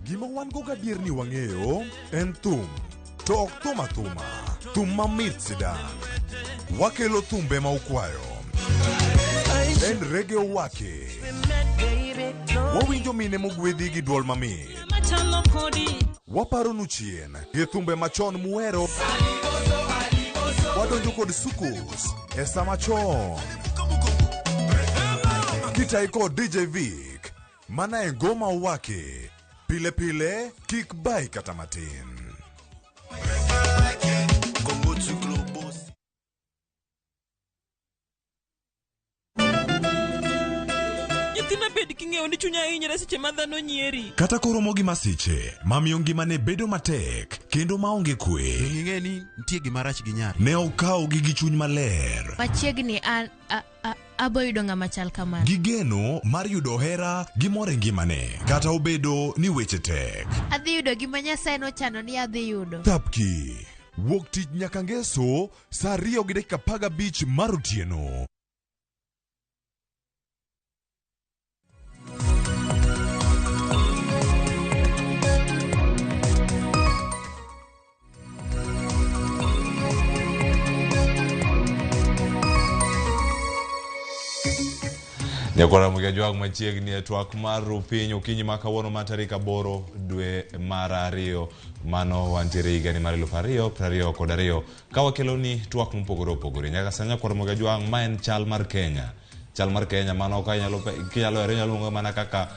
Gima wan go gadier ni wang'eyo en thum, to ok thum athuma, thum mamit sidang'. Wakelo thumbe ma ukwayo. En rege owake. Wawinjo mine mogwedhi gi duol mamit. Waparonu chien gi thumbe machon muhero. Wadonjo kod sukus e sama chon. Kitayi kod DJ Vic, mana e ngoma owake. Pile pile, kik bai kata matin. Nyithinda bed king'eyo ni chunya hinyre seche ma dhano nyieri. Kata koromo gi masiche mamiyo ngimane bedo matek kendo maonge kwe. Ing'e ni nitie gima rach gi nyari. Ne okawogi gi chuny maler. Machiegni an abo yudo ng'ama chal kamano. Gi geno mar yudo hera gi mor e ngimane kata obedo ni weche tek. Adhi yudo gima Nyasaye nochano ni adhi yudo. Thapki. Wuok tich nyaka ngeso saa 2:15 mar otieno. Nyakwara Mugajwang' machiegni e twak mar piny okinyi ma kawuono ma tarik 8 dwe mar 2 mano wantiere higani mar 2022 ka wakelo ni twak mopogore opogore. Nyaka sani Nyakwara Mugajwang' ma en chal mar Kenya. Chal mar Kenya mano ka inyalo kinyalo hero inyalo luongo mana kaka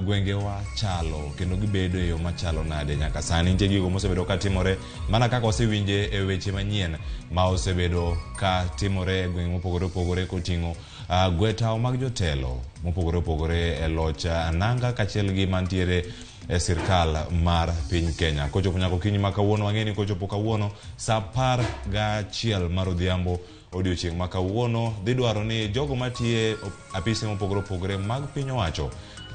gwengewa chalo kendo gibedo e yo machalo nade nyaka sani. Nitie gigo mosebedo ka timore mana kaka wasewinje e weche manyien ma osebedo ka timore e gwenge mopogore opogore koting'o gwe tawo mag jotelo mopogore opogore e loch nanga kaachiel gi mantiere e sirkal mar piny Kenya. Kochopo nyaka okinyi ma kawuono, wang'e ni kochopo kawuono saa 11 mar odhiambo odiochieng' ma kawuono dhi dwaro ni jogo matiye apise mopogore opogore mag piny owacho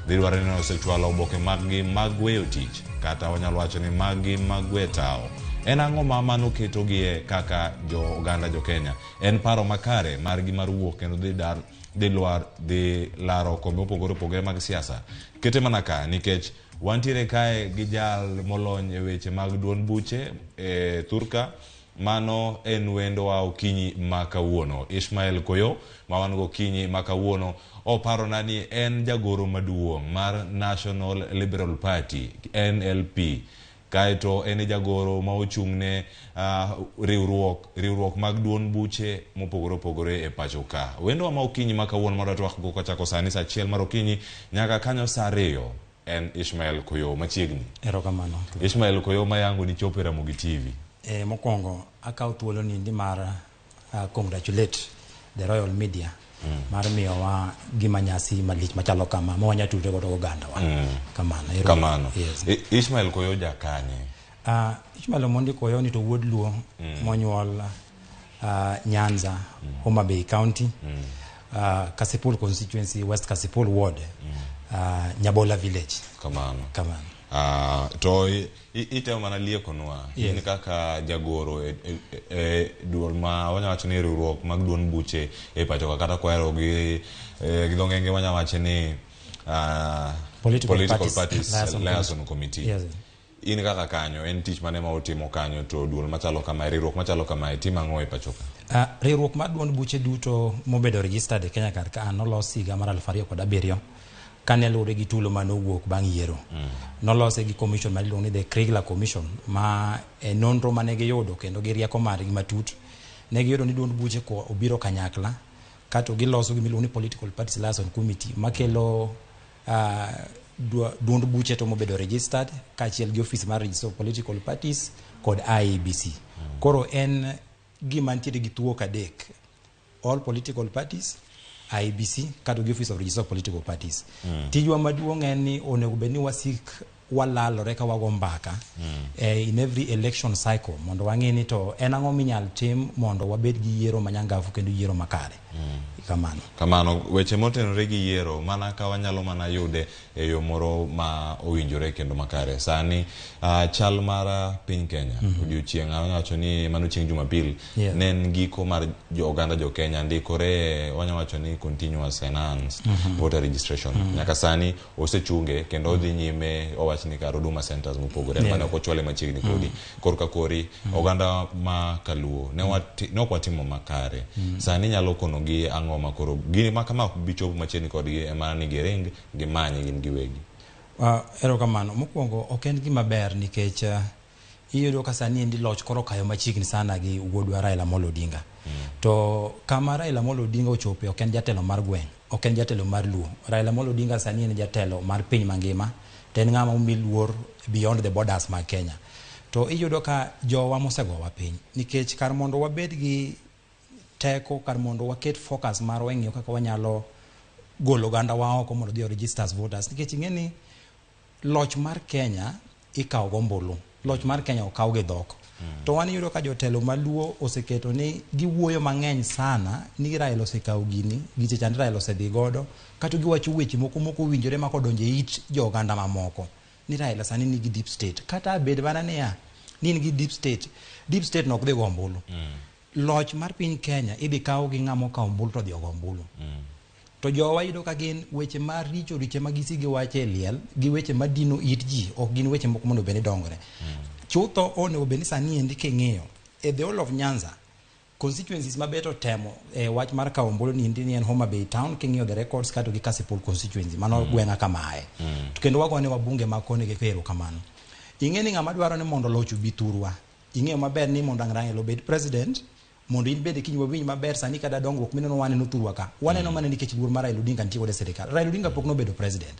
dhi dwaro ni osechwalo oboke mag-gi mag weyo tich kata wanyalo wacho ni mag-gi mag gwe tawo. En ang'o ma mano ketogie kaka jo oganda jo Kenya? En paro makare margi mar wuok kendo dhi dar dhi lwar dhi laro kombe mopogore opogore mag siasa. Kete mana ka nikech wantiere kae gi jal molony e weche mag duond buche e thurka. Mano en wendowa okinyi ma kawuono. Ishmael Koyo ma wan go okinyi ma kawuono oparona ni en jagoro maduong' mar National Liberal Party NLP. Kaeto en e jagoro ma ochung'ne riwruok mag duond buche mopogore opogore e pacho ka. Wendowa ma okinyi ma kawuono ma wadwa twak go kochako sani saa 1 mar okinyi nyaka kanyo saa 2 en Ishmael Koyo machiegni. Erokamano. Ishmael Koyo mayango ni chopo e Ramogi TV. Mokwongo akawo thuolo ni mar congratulate the Royal Media mar miyowa gima nyasi malich machalo kama ma wanya tudre godo gogandawa. Kamano. Kamano. Yes. Ishmael Koyo jakanye? Ishmael Omondi Koyo ni to wuod Luo monyuol Nyanza, Homa Bay County, Kasipul constituency, West Kasipul Ward, Nyabola Village. Kamano. Kamano. To itemo mana liekonwa. Yes. In kaka jagoro e duol ma wanya wacho ni riwruok mag duond buche e pacho ka kata kwahero gi dho ng'enge wanya wacho ni Political Parties Liaison Committee. Yes. In kaka kanyo en tich mane ma utimo kanyo to duol machalo kama riwruok machalo kama timo ang'o e pacho ka? Riwruok mar duond buche duto mobedo registered e Kenya kar ka nolos higa mar 2007 kane luwore gi tulo manowuok bang' yiero. Nolose gi commission ma iluongo ni the Kriegler Commission ma e nonro mane giyudo kendo gi rieko margi matut ne giyudo ni duond buche ko obiro kanyakla kato giloso gima iluongo ni Political Parties Liaison Committee makelo duond buche to mobedo registered kaachiel gi office mar Registrar of Political Parties kod IEBC. Koro en gima nitiere gi thuok adek: all political parties, IEBC kato gi Office of Registrar of Political Parties. Tijwa maduong' en ni onego bed ni wasik walalore ka wago mbaka in every election cycle mondo wang'e ni to en ang'o minyal tim mondo wabed gi yiero manyangafu kendo yiero makare. Kamano. Kamano, weche motenore gi yiero mana ka wanyalo mana yude e yo moro ma owinjore kendo makare. Sani chal mar piny Kenya odiochieng' wanyalo wacho ni mano chieng' Jumapil ne en giko mar jo oganda jo Kenya ndikore, wanyalo wacho ni continuous enhanced voter registration. Nyaka sani osechunge kendo odhi nyime, owach ni kar Huduma centers mopogore mane ok ochwale machiegni kodi. Korka kori oganda ma kaluo ne ok watimo makare. Sani nyalo konogi ang'o ma koro gini ma kama ok bi chopo machiegni kodgi ema ni giring gimany gin giwegi? Erokamano. Mokwongo ok en gima ber nikech iyudo ka sani endi loch koro kayo machiegni sana gi wuodwa Raila Amolo Odinga. To kama Raila Amolo Odinga ochope ok en jatelo mar gweng', ok en jatelo mar Luo. Raila Amolo Odinga sani en jatelo mar piny mangima, to en ng'ama omi luor beyond the borders mag Kenya. To iyudo ka jowa mosegowa piny nikech kar mondo wabed gi teko, kar mondo waket focus marwa e ng'iyo kaka wanyalo golo oganda wa oko mondo odhi o register as voters, nikech ing'e ni loch mar Kenya ikawo gombulu, loch mar Kenya okaw gi dhok. To wan iyudo ka jotelo maluo oseketo ni giwuoyo mang'eny sana ni Raila osekawo gini, giche chande Raila osedhi godo, kata giwacho weche moko mok owinjore ma kodonjo e it jo oganda mamoko ni Raila sani nigi deep state. Kata bed mana niya ni in gi deep state, deep state no ok dhi go ombulu. Loch mar piny Kenya idhi kaw gi ng'ama okawo ombulu to odhi ogo ombulu. To jowa yudo ka gin weche maricho richo ma gisi giwacho e liel gi weche madino it ji, ok gin weche moko mondo bed ni dongore. Chutho onego bed ni sani endi king'iyo e the whole of Nyanza constituencies mabeto temo e wach mar kawo ombulu ni endi ni en Homa Bay town, king'iyo the records kato gi Kasipul constituency mano gweng'a kamae. To kendo wagone wabunge ma koni gi erokamano. Ing'e ni ng'ama dwaro ni mondo loch obi thurwa, ing'eyo maber ni mondo ang' Raila obed president, mondo in bende kiny wawinj maber sani kata dongruok mineno waneno thurwa ka, waneno mana nikech luor mar Raila Odinga nitie godo e sirikal. Raila Odinga pok nobedo president.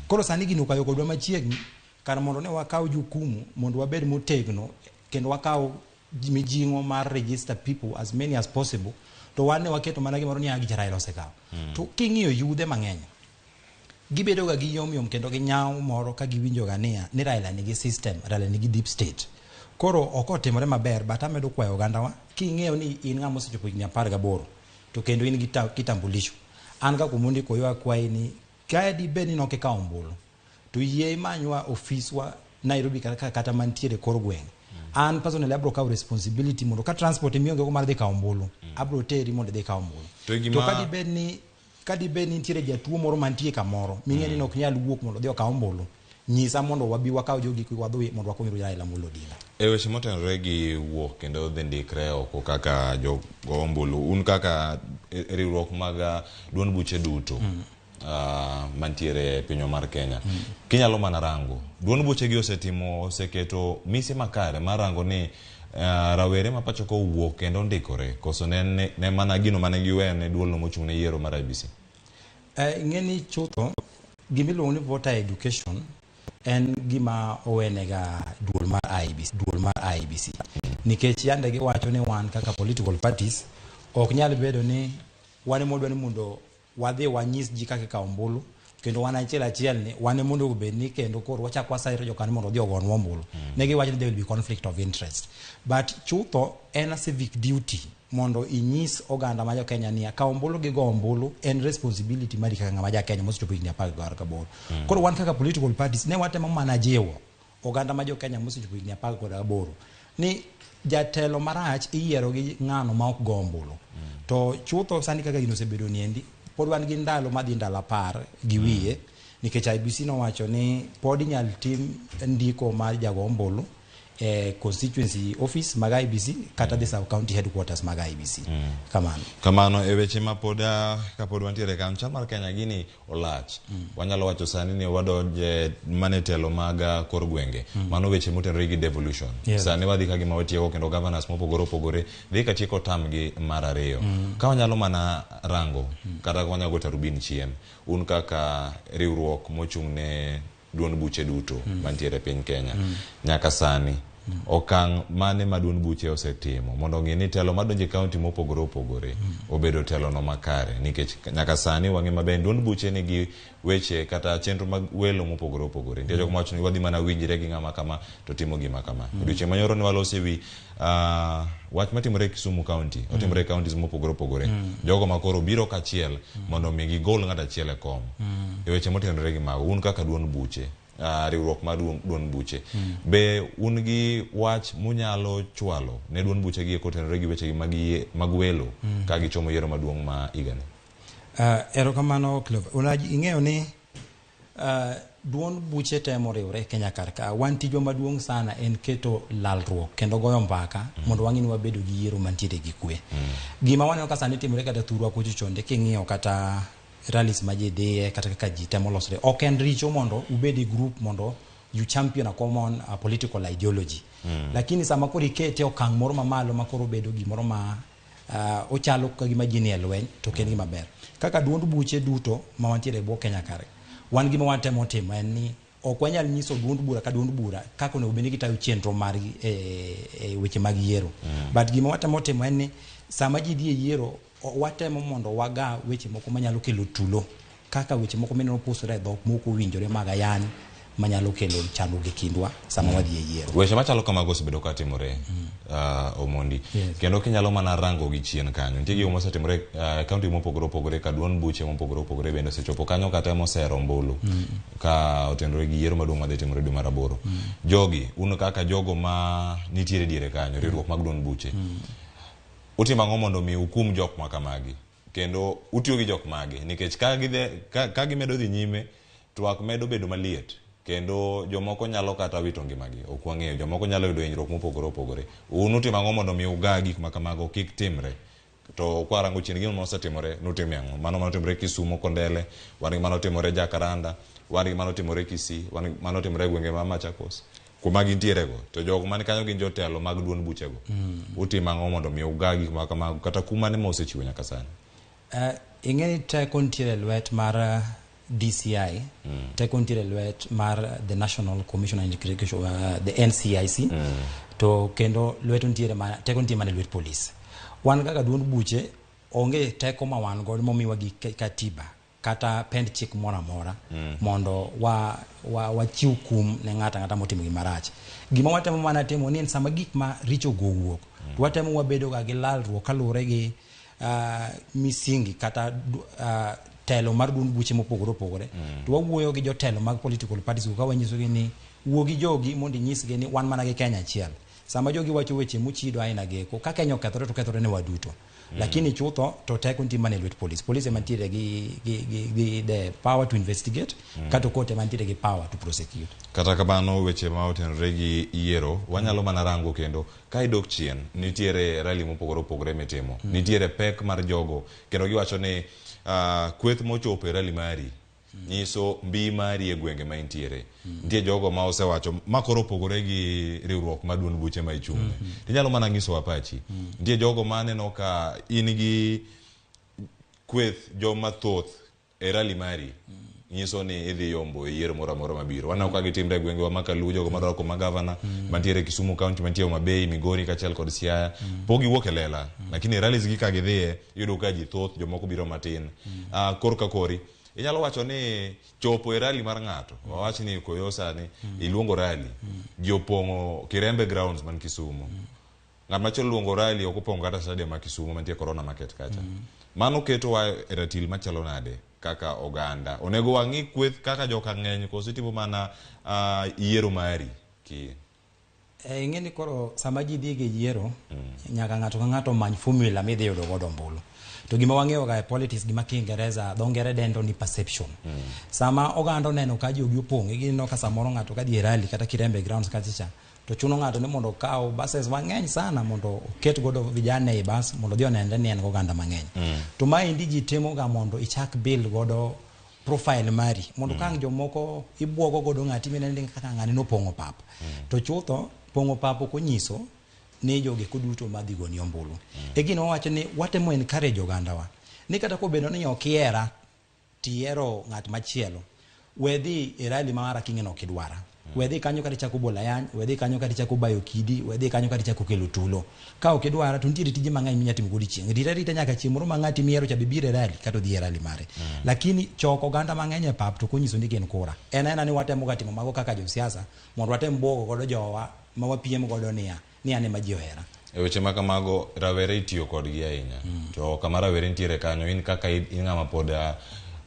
Koro sani gino okayo kodwa machiegni, kar mondo ne wakaw jukumu mondo wabed motegno kendo wakaw mijing'o mar register people as many as possible, to wan ne waketo mana gimoro ni gicha Raila osekawo. To king'iyo yudhe mang'eny, gibedo ga gi yom yom kendo gi nyawo moro ka giwinjo ga niya ni Raila nigi system, Raila nigi deep state. Koro ok otimore maber, but amedo kwayo ogandawa, king'eyo ni in ng'ama osechopo higni 18 to kendo in gi kitambulisho, an kaka Omondi Koyo akwayi ni ka dibed ni nok ikawo ombulu to yie imanywa ofiswa Nairobi kata mantiere kor gweng'. An personally abro kawo responsibility mondo ka transport emionge go mar dhi kawo ombulu, abro teri mondo idhi kaw ombulu. To ka dibed ni nitiere jatuo moro mantie kamoro ming'e ni ok nyal wuok mondo odhi okaw ombulu, nyisa mondo wabi wakaw jogi wadhi mondo wakony Raila Amolo Odinga. E weche motenore gi wuok kendo dhi ndikre oko kaka jogo ombulu, un kaka riwruok mag duond buche duto mantiere e pinywa mar Kenya, kinyalo mana rango duond buche gi oseketo mise makare mar rango ni rawere ma pacho ka owuok kendo ndikore, koso ne mana gino mane giweyo ne duolno mochung' ne yiero mar IEBC? Ing'e ni chutho gimiluongo ni voter education en gima owenega duol mar IEBC, duol mar IEBC. Nikech yande giwacho ni wan kaka political parties ok nyal bedo ni wan ema wadwa ni mondo wadhi wanyis ji kaka ikawo ombulu, kendo wan achiel achiel ni wan ema onego bed ni kendo koro wachak wasairo jokanyo mondo odhi ogonwa ombulu. Ne giwacho ni there will be conflict of interest. But chutho en a civic duty mondo inyis oganda ma jo Kenya ni kawo ombulu gi go ombulu en responsibility mari kaka ng'ama ja Kenya mosechopo higni 18. Koro wan kaka political parties ne watemo mana jiwo oganda ma jo Kenya mosechopo higni 18 ni jatelo marach iyiero gi ng'ano ma ok go ombulu. To chutho sani kaka gino osebedo niendi, pod wan gi ndalo madhi ndalo 10 gi wiye, nikech IEBC nowacho ni pod inyal tim ndiko mar jago ombulu e constituency office mag IEBC kata the sub county headquarters mag IEBC. Kamano. Kamano e weche ma pod kapod wantiere kan chal mar Kenya gini olach. Wanyalo wacho sani ni wadonje mane telo mag kor gwenge. Mano weche motenore gi devolution. Sani wadhi ka gima watieko kendo governors mopogore opogore dhi ka tieko term gi mar 2. Ka wanyalo mana rango kata wanyalo go tarubin chien, un kaka riwruok mochung' ne duond buche duto mantiere e piny Kenya nyaka sani Okang' mane ma duond buche osetimo mondo ong'i ni telo madonjo e kaunti mopogore opogore obedo telono makare, nikech nyaka sani wang'e maber duond buche nigi weche kata chenro mag welo mopogore opogore. Nitie jok mawacho ni wadhi mana winjre gi ng'ama kama to timo gima kama. Odiochieng' manyoro ne waloso ewi wach matimore e Kisumu County, otimore e counties mopogore opogore. Jogo ma koro biro kachiel mondo mi gigol ng'ato achiel e kom. E weche motenore gi mago, un kaka duond buche, riwruok mar duond buche, be un gi wach munyalo chwalo ne duond buche gi kotenore gi weche gi mag welo ka gichomo yiero maduong' ma higani? Erokamano Clover. Ing'eyo ni duond buche temo riwre e Kenya kar ka. Wan tijwa maduong' sana en keto lalruok kendo goyo mbaka mondo wang'e ni wabedo gi yiero mantiere gi kwe. Gima waneno ka sani timore kata thurwa kocho chonde king'iyo kata rallies ma ji dhiye kata kaka ji temo losre. Ok en richo mondo ubed e group mondo you champion a common political ideology. Lakini sama koro ikete okang' moro mamalo ma koro bedo gimoro ma ochalo ka gima ji nie lweny to ok en gima ber. Kaka duond buche duto ma wantiere e bwo Kenya kar, wan gima watemo timo en ni ok wanyal nyiso duond bura ka duond bura kaka onego bed ni gitayo chenro margi e weche mag yiero. But gima watemo timo en ni sama ji dhi e yiero, watemo mondo waga weche moko manyalo kelo tulo, kaka weche moko mineno pusore e dhok mok owinjore mag ayany manyalo kelo chandruok e kindwa sama wadhi e yiero. Weche machalo kamago osebedo ka timore, Omondi. Kendo kinyalo mana rango gi chien kanyo, nitie gigo mosetimore kaunti mopogore opogore ka duond buche mopogore opogore bende osechopo kanyo kata mosero ombulu ka otenore gi yiero maduong' madhi timore dwe mar 8. Jogi, un kaka jogo ma nitiere diere kanyo, riwruok mag duond buche, utimo ang'o mondo mi ukum jok ma kamagi? Kendo utiyo gi jok mage? Nikech ka gimedo dhi nyime, twak medo bedo maliet. Kendo jomoko nyalo kata wito ngimagi, ok wang'eyo. Jomoko nyalo yudo hinyruok mopogore opogore. Un utimo ang'o mondo mi uga gik ma kamago kik timre? To kwarango chien gino mosetimore, nutime ang'o? Mano manotimore Kisumu Kondele, wan gi manotimore Jakaranda, wan gi manotimore Kisii, wan gi manotimore gwenge ma Machakos. Kuma gintiere go, to jogo man kanyo gin jotelo mag duond buchego. Utimo ang'o mondo mi uga gik ma kamago kata kum mane ma osechiwo nyaka sani? Ing'e ni teko nitiere e lwet mar DCI, teko nitiere lwet mar the National Commission on Education, the NCIC, to kendo lweto nitiere mana, teko nitie mana e lwet polis. Wan kaka duond buche onge teko ma wan godo momiwa gi katiba kata pend chik moro amora mondo wachiw kum ne ng'ato ang'ata motimo gima rach. Gima watemo mana timo ni en sama gik ma richo go owuok, to watemo wabedo ga gi lalruok kaluwore gi misingi kata telo mar duond buche mopogore opogore. To wawuoyo gi jotelo mag political parties go ka wanyisogi ni wuo gi jogi mondo inyisgi ni wan mana gi Kenya achiel. Sama jogi wacho weche mochido aina geko, ka Kenya okethore to okethore ne waduto. Lakini chutho to teko nitie mana e lwet polis. Polis ema nitiere gi the power to investigate, kata court ema nitiere gi power to prosecute. Kata kamano weche ma otenore gi yiero wanyalo mana rango kendo ka idok chien nitiere rally mopogore opogore mitimo. Nitiere pek mar jogo kendo giwacho ni kweth mochopo e rally mari nyiso mbi mari e gwenge ma intiere. Nitie jogo ma osewacho ma koro opogore gi riwruok mar duond buche ma ichung'ne. Tinyalo mana nyisowa pachi. Nitie jogo ma aneno ka in gi kweth joma thoth e rally mari nyiso ni idhi yombo e yiero moro amora mabiro. Waneno ka gitimre e gwengewa ma Kaluo, jogo madwaro koma gavana, mantiere Kisumu County, mantie Homa Bay, Migori kaachiel kod Siaya. Pok giwuok e lela, lakini rallies gi ka gidhiye, iyudo ka ji thoth, jomoko biro matin. Kor ka kori, inyalo wacho ni chopo e rally mar ng'ato, wawach ni koyo sani, iluongo rally, ji opong'o Kirembe grounds man Kisumu. Ng'at machielo luongo rally ok opong'o kata stadium ma Kisumu mantie Corona Market kacha. Mano ketowa e ratil machalo nade kaka oganda? Onego wang'i kweth kaka joka ng'eny koso itimo mana yiero mari? Ing'e ni koro sama ji dhi gi yiero, nyaka ng'ato ka ng'ato many formula midhi yudo godo ombulu. To gima wang'eyo ga e politics, gima Kiingereza dho ngere dendo ni perception. Sama oganda oneno ka jogi opong', gineno ka samoro ng'ato ka dhi e rally kata Kirembe grounds kacha cha, to chuno ng'ato ni mondo okaw buses mang'eny sana mondo oket godo vijana e bus mondo odhi onenre ni en gi oganda mang'eny. To maendi ji timo ga mondo ichak build godo profile mari mondo ka ang' jomoko ibuogo godo ng'ati mineno ni kaka ng'ani nopong'o pap. To chutho pong'o pap ok onyiso ni jogi duto madhi goni ombulu. E gino wawacho ni watemo encourage ogandawa ni kata kobedo ni ok ihera tihero ng'at machielo, we dhi e rally mara king'e ni ok idwara. We dhi kanyo kata ichako bolo ayany, we dhi kanyo kata ichako bayo kidi, we dhi kanyo kata ichako kelo tulo. Ka ok idwara to nitiere tije mang'eny minya timo godiechieng'. Rit arita nyaka chieng' moro ma ng'ati mihero cha be biro e rally kata odhi e rally mare. Lakini choko oganda mang'eny e pap to ok onyiso ni gin kura. En aena ni watemo ga timo mago kaka josiasa mondo watem buogo godo jowa ma wapiem godo niya, ni an ema ji ohera. E weche ma kamago rawere itiyo kodgi ahinya. To kama rawere nitiere kanyo in kaka in ng'ama pod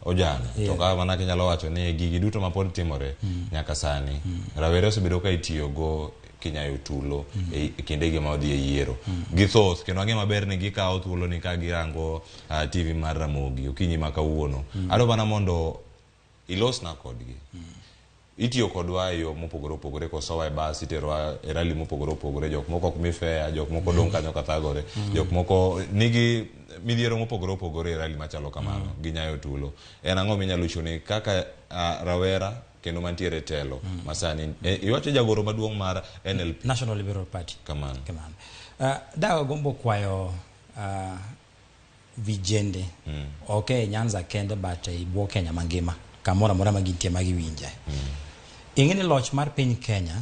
ojana to ka mana kinyalo wacho ni gigi duto ma pod timore nyaka sani rawere osebedo ka itiyogo kinyayo tulo e kindegi ma odhi e yiero. Githoth kendo ang'e maber ni gikawo thuolo ni ka girango TV mar Ramogi okinyi ma kawuono. Adwa mana mondo ilosna kodgi. Itiyo kodwa e yo mopogore opogore kosowa e bas iterowa e rally mopogore opogore jok moko ok mi fare jok moko dong' kanyo kathagore jok moko nigi midhiero mopogore opogore e rally machalo kamano ginyayo tulo en ang'o minyalo chiwo kaka rawera kendo mantiere e telo masani iwacho jagoro maduong' mar NLP National Liberal Party kamano kamano dagombo kwayo vijende ok e Nyanza kende but e bwo Kenya mangima kamoro amora ma gintie ma giwinje. Ing'e ni loch mar piny Kenya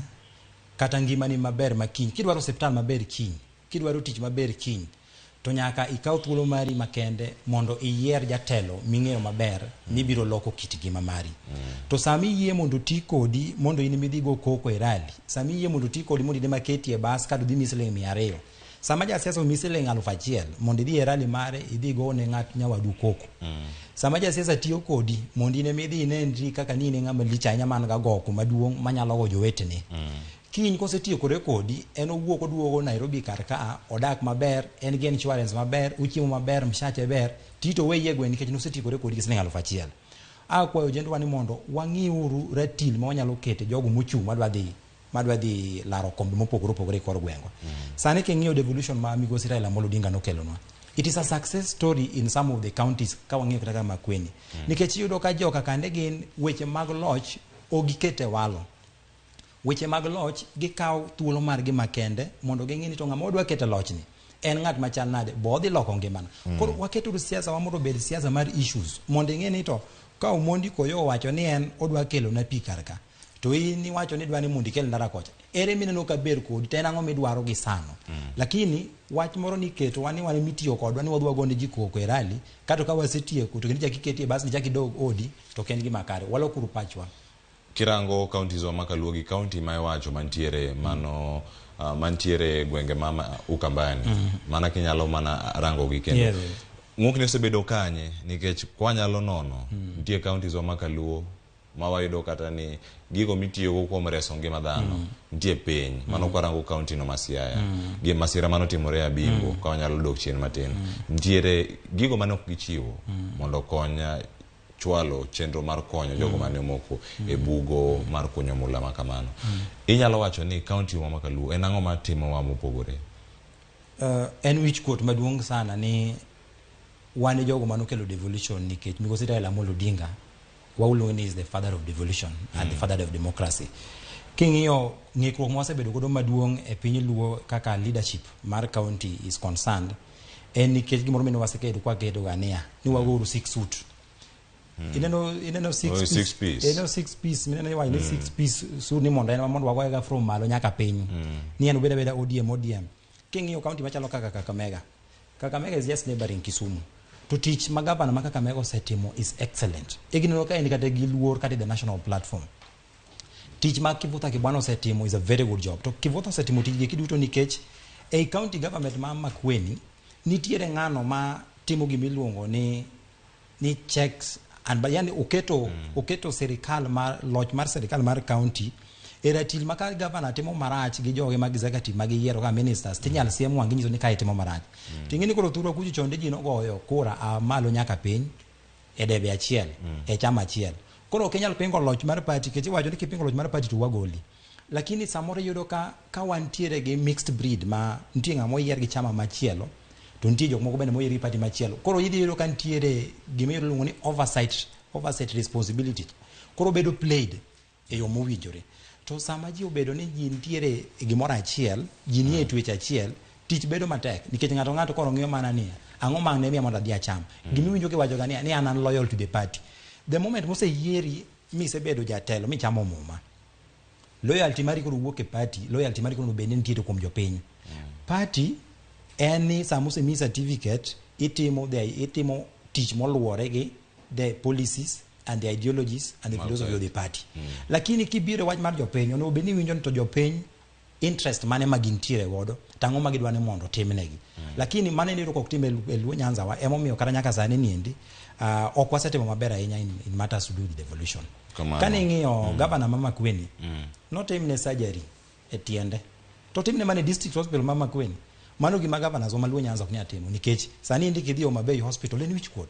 kata ngimani maber ma kiny kidwaro osiptal maber kiny kidwaro tich maber kiny to nyaka ikaw thuolo mari makende mondo iyier jatelo ming'eyo maber mibiro loko kit ngima mari. To sama iyie mondo oti kodi mondo in ema idhi go koko e rally, sama iyie mondo oti kodi mondo in ema keti e bas kata odhi miyi siling 200, sama jasiasa omiyi siling 1000 mondo idhi e rally mare idhi go ne ng'at nyawadu koko. Sama jasiasa tiyo kodi mondo in ema idhi inenri kaka ni in e ng'ama lich ahinya man gagoko maduong' manyalo go jowetene. Kiny kosetiekore kodi, en owuok oduogo Nairobi kar ka, odak maber, en gi insurance maber, ochiemo maber, mshache ber, tito oweye e gweng' nikech nosetiekore kodi gi siling 1000. Akwayo ojendwa ni mondo wang'iuru ratil ma wanyalo kete jogo mochung' madwa dhi laro kombe mopogore opogore e kor gwengwa. Sani king'iyo devolution ma migosi Raila Amolo Odinga nokelonwa, it is a success story in some of the counties ka wang'iyo kata kaka Makueni. Nikech iyudo ka joka kande gin weche mag loch ok gikete walo. Weche mag loch gikawo thuolo margi makende mondo ging'i ni to ng'ama wadwa keto e lochni en ng'at machal nade, bo odhi loko ngimana. Koro waketuru siasa wa mondo obed siasa mar issues mondo ing'e ni to ka Omondi Koyo owacho ni en odwa kelo na pi kar ka to in iwacho ni idwa ni mondo ikel ndara kocha, ere mineno ka ber kodi to en ang'o midwaro gi sano. Lakini wach moro ni ketowa ni wan mitiyo kodwa ni wadhi wagone ji koko e rally kato ka wasetieko to kendo ichak iketi e bas ni ichak idog odi to ok en gima kare. Walokuru pachwa. Kirango counties wa makaluo gi county ma iwacho mantiere mano mantiere gwenge ma Ukambani mana kinyalo mana rango gi kendo ng'ukni osebedo kanye nikech kwanyalo nono nitie counties wa makaluo ma wayudo kata ni gigo mitiyogo kuom reso ngima dhano nitie piny mano kwarango county no ma Siaya gi masira manotimore Abimbo ka wanyalo dok chien matin nitiere gigo mane ok gichiwo mondo okony chwalo chenro mar konyo jogo mane omoko e bugo mar kunyo mula ma kamano. Inyalo wacho ni county wa makaluo en ang'o matimowa mopogore? En wich kuot maduong' sana ni wan e jogo manokelo devolution nikech migosi Raila Amolo Odinga waluonge ni is the father of devolution and the father of democracy. King'iyo ng'ikruok ma wasebedo godo maduong' e piny Luo kaka leadership mar county is concerned, en nikech gimoro mane wasekedo kwakedo ga niya ni wagouru six suit. Ineno six Oh, piece, six piece. Ineno six piece, mineno iwacho ni six piece suit ni mondo en mondo wagoye ga from malo nyaka piny. Ni en obed abeda ODM ODM. King'iyo county machalo kaka Kakamega. Kakamega is just neighboring Kisumu. To tich ma gavana ma Kakamega osetimo is excellent. E gineno ka en kata gi luor kata the national platform. Tich ma Kivutha Kibwana osetimo is a very good job. To Kivutha osetimo tijgi duto nikech ei county government ma Makueni nitiere ng'ano ma timo gimiluongo ni checks and yani oketo sirikal mar loch mar sirikal mar county e ratil ma ka governor timo marach gi joge mag executive mag yiero ka ministers tinyal siem wang' ginyiso ni kae timo marach. Ting'e ni koro thurwa kucho chonde ji nogoyo kura a malo nyaka piny e debe achiel e chama achiel. Koro ok inyal pingo loch mar party nikech iwacho ni kipingo loch mar party to wagoli. Lakini samoro iyudo ka wantiere gi mixed breed ma nitie ng'ama oyier gi chama machielo to nitie jok moko bende moyier gi party machielo. Koro idhi yudo ka nitiere gima iluongo ni oversight responsibility. Koro bedo played e yo mowinjore. To sama ji obedo ni ji nitiere e gimoro achiel, ji nie twech achiel, tich bedo matek nikech ng'ato koro ng'iyo mana ni ang'o ma ne miya mondo adhi acham. Gimiwinjo kiwacho ga ni an loyal to the party. The moment moseyieri misebedo jatelo michamo muma, Loyalty mari koro wuok e party, loyalty mari koro bende nitiere kuom jopiny. Party en ni sama osemiyi certificate, itimo tich moluwore gi the policies and the ideologies and the Mar philosophy of the party. party. Lakini kibiro e wach mar jopiny, onego bed ni iwinjo ni to jopiny interest mane ma gintiere godo, to ang'o ma gidwa ni mondo otimnegi. Lakini mano iyudo ka ok tim e Luo Nyanza wa, emomiyo kata nyaka sani niendi ok wasetimo maber ahinya in matters to do with devolution. Kamano. Kane ing'iyo gavana ma Makueni, notimne surgery e tiende, to otimne mana e district hospital ma Makueni. Mano gima governors wa ma Luo Nyanza ok nyal timo, nikech sani endi kidhi Homa Bay Hospital en wich kuot.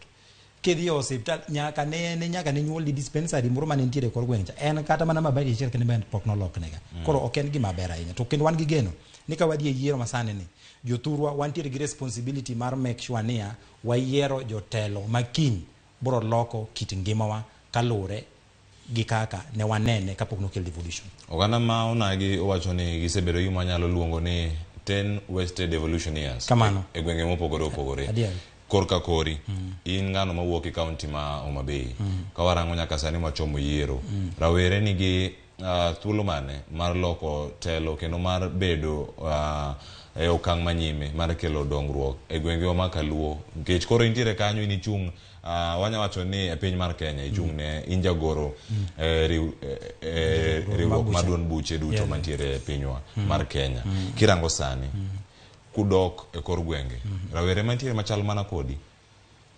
Kidhi e osiptal nyaka ne nyuoli dispensary moro mane nitiere e kor gweng' cha, en kata mana mabati achiel kende bende pok noloknega. Koro ok en gima ber ahinya. To kendo wan gi geno ni ka wadhi e yiero masani ni, jothurwa wantiere gi responsibility mar make sure niya wayiero jotelo ma kiny biro loko kit ngimawa kaluwore gi kaka ne wanene kapok nokel devolution. Oganda ma onagi owacho ni gisebedo gima wanyalo luongo ni 10 wasted devolution years. Kamano. E gwenge mopogore opogore. Adier. Korka kori, in ng'ano mawuok e kaunti ma Homa Bay. Ka warango nyaka sani wachomo yiero. Rawere nigi thuolo mane mar loko telo kendo mar bedo e okang' manyime mar kelo dongruok e gwengewa ma kaluo, nikech koro intiere kanyo, in ichung' wanya wacho ni e piny mar Kenya ichung' ne in jagoro riwruok mar duond buche duto mantiere e pinywa mar Kenya. Kirango sani kudok e kor gwenge, rawere mantiere machal mana kodi,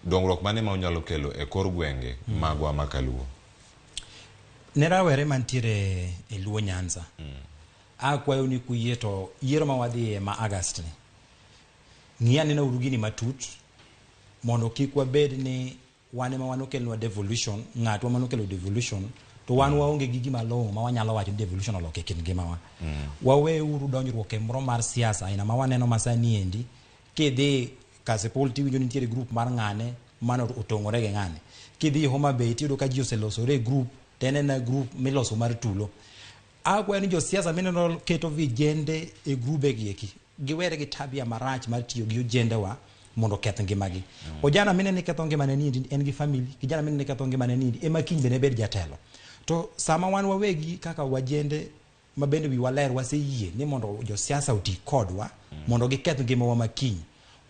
dongruok mane ma unyalo kelo e kor gwenge magwa ma kaluo? Ne rawere mantiere e Luo Nyanza, akwayo ni kuyie to yiero ma wadhiye ma August ni, ng'i anena uru gini matut mondo kik wabed ni wan ema wan okelnwa devolution, ng'atwa manokelo devolution, to wan waonge gi gima long'o ma wanyalo wacho ni devolution oloko e kind ngimawa. Waweuru donjruok e moro mar siasa aina ma waneno ma sani endi. Kidhi Kasipul tiwinjo ni nitiere group mar ng'ane mano otong'ore gi ng'ane. Kidhi Homa Bay tiyudo ka ji oselosore e group, to en ena group miloso mar tulo. Akwayo ni josiasa mineno keto vijende e grube gi eki, giwere gi tabia marach mar tiyo gi ojendewa mondo oketh ngimagi. Ojana mineno ni ketho ngimane ni en gi family, kijana mineno ni ketho ngimane ni ema kiny bende bed jatelo. To sama wan wawegi kaka wajende ma bende wiwa ler waseyie ni mondo josiasa oti kodwa mondo giketh ngimawa makiny,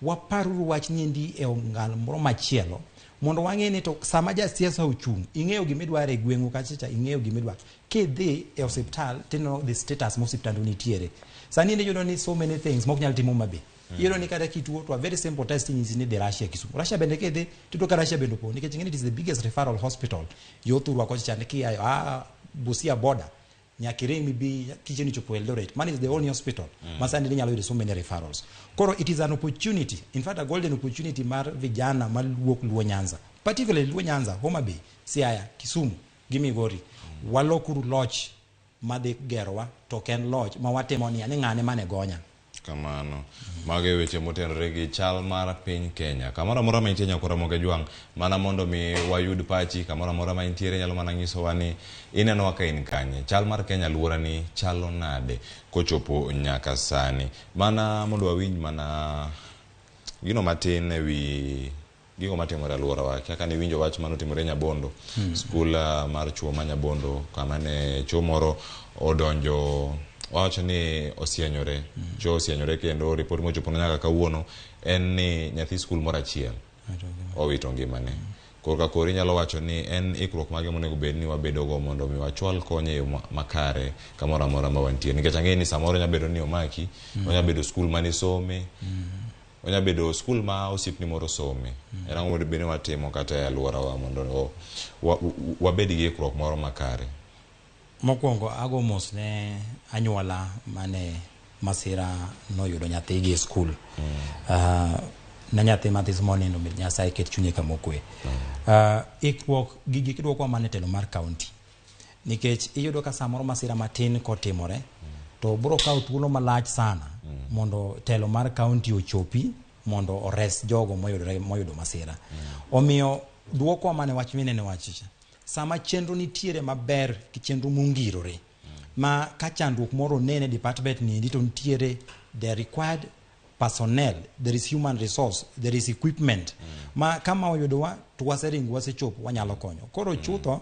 waparuru wach niendi e ongal moro machielo mondo wang'e ni to sama jasiasa ochung', ing'eyo gimidwaro e gweng'u kachacha, ing'eyo gimidwaro. Kidhi e osiptal tineno the status ma osiptandu nitiere sani. Iyudo ni so many things mok nyal timo Homa Bay. Iyudo ni kata kituo to a very simple test inyisi ni dhi Russia, Kisumu. Russia bende kidhi tiyudo ka Russia bende opong', nikech ing'e ni it is the biggest referral hospital yo thurwa kocha chande. Kia Busia border nyaka iring mibi kicheni chopo Eldoret. Man is the only hospital ma sani inyalo yudo so many referrals. Koro it is an opportunity, in fact a golden opportunity mar vijana mawuok Luo Nyanza, particularly Luo Nyanza, Homa Bay, Siaya, Kisumu gi Migori. Walokuru loch madhi gerowa, to ok en loch ma watimo ni ng'ane mane gonya. Kamano. Mago e weche motenore gi chal mar piny Kenya. Kamoro amora ma intie, nyakora Moge Jwang', mana mondo mi wayud pachi, kamoro amora ma intiere nyalo mana nyisowa ni inenowa ka in kanye. Chal mar Kenya alworani chalo nade kochopo nyaka sani. Mana mondo wawinj mana gino matin ewi gigo matimore alworawa, kaka niwinjo wach manotimore Nyabondo, skul mar chuo ma Nyabondo, kama ne chuo moro odonjo, wawacho ni osienyore, chuo osienyore, kendo ripot mochopo nyaka kawuono en ni nyathi skul moro achiel owito ngimane. Korka koro inyalo wacho ni en ikruok mage monego bed ni wabedogo mondo mi wachwal kony e yo makare kamoro amora ma wantie, nikech ang'e ni samoro nyalo bedo ni omaki, onya bedo skul manisome, onya bedo skul ma osiepni moro some. En ang'o monego bed ni watimo kata e alworawa mondo wabed gi ikruok moro makare? Mokwongo ago mos ne anyuola mane masira noyudo nyathigi e skul. Ne nyathi mathis monindo, med Nyasaye ket chunye kama okwe. Ikruok gigi kidwoko mana e telo mar county, nikech iyudo ka samoro masira matin kotimore to biro kawo thuolo malach sana mondo telo mar county ochopi mondo ores jogo moyudore moyudo masira. Omiyo dwokwa mana e wach minene wach cha, sama chenro nitiere maber gi chenro mongirore ma ka chandruok moro onene department niendi to nitiere the required personnel, there is human resource, there is equipment ma kama oyudowa to waseringo wasechopo wanyalo konyo. Koro chutho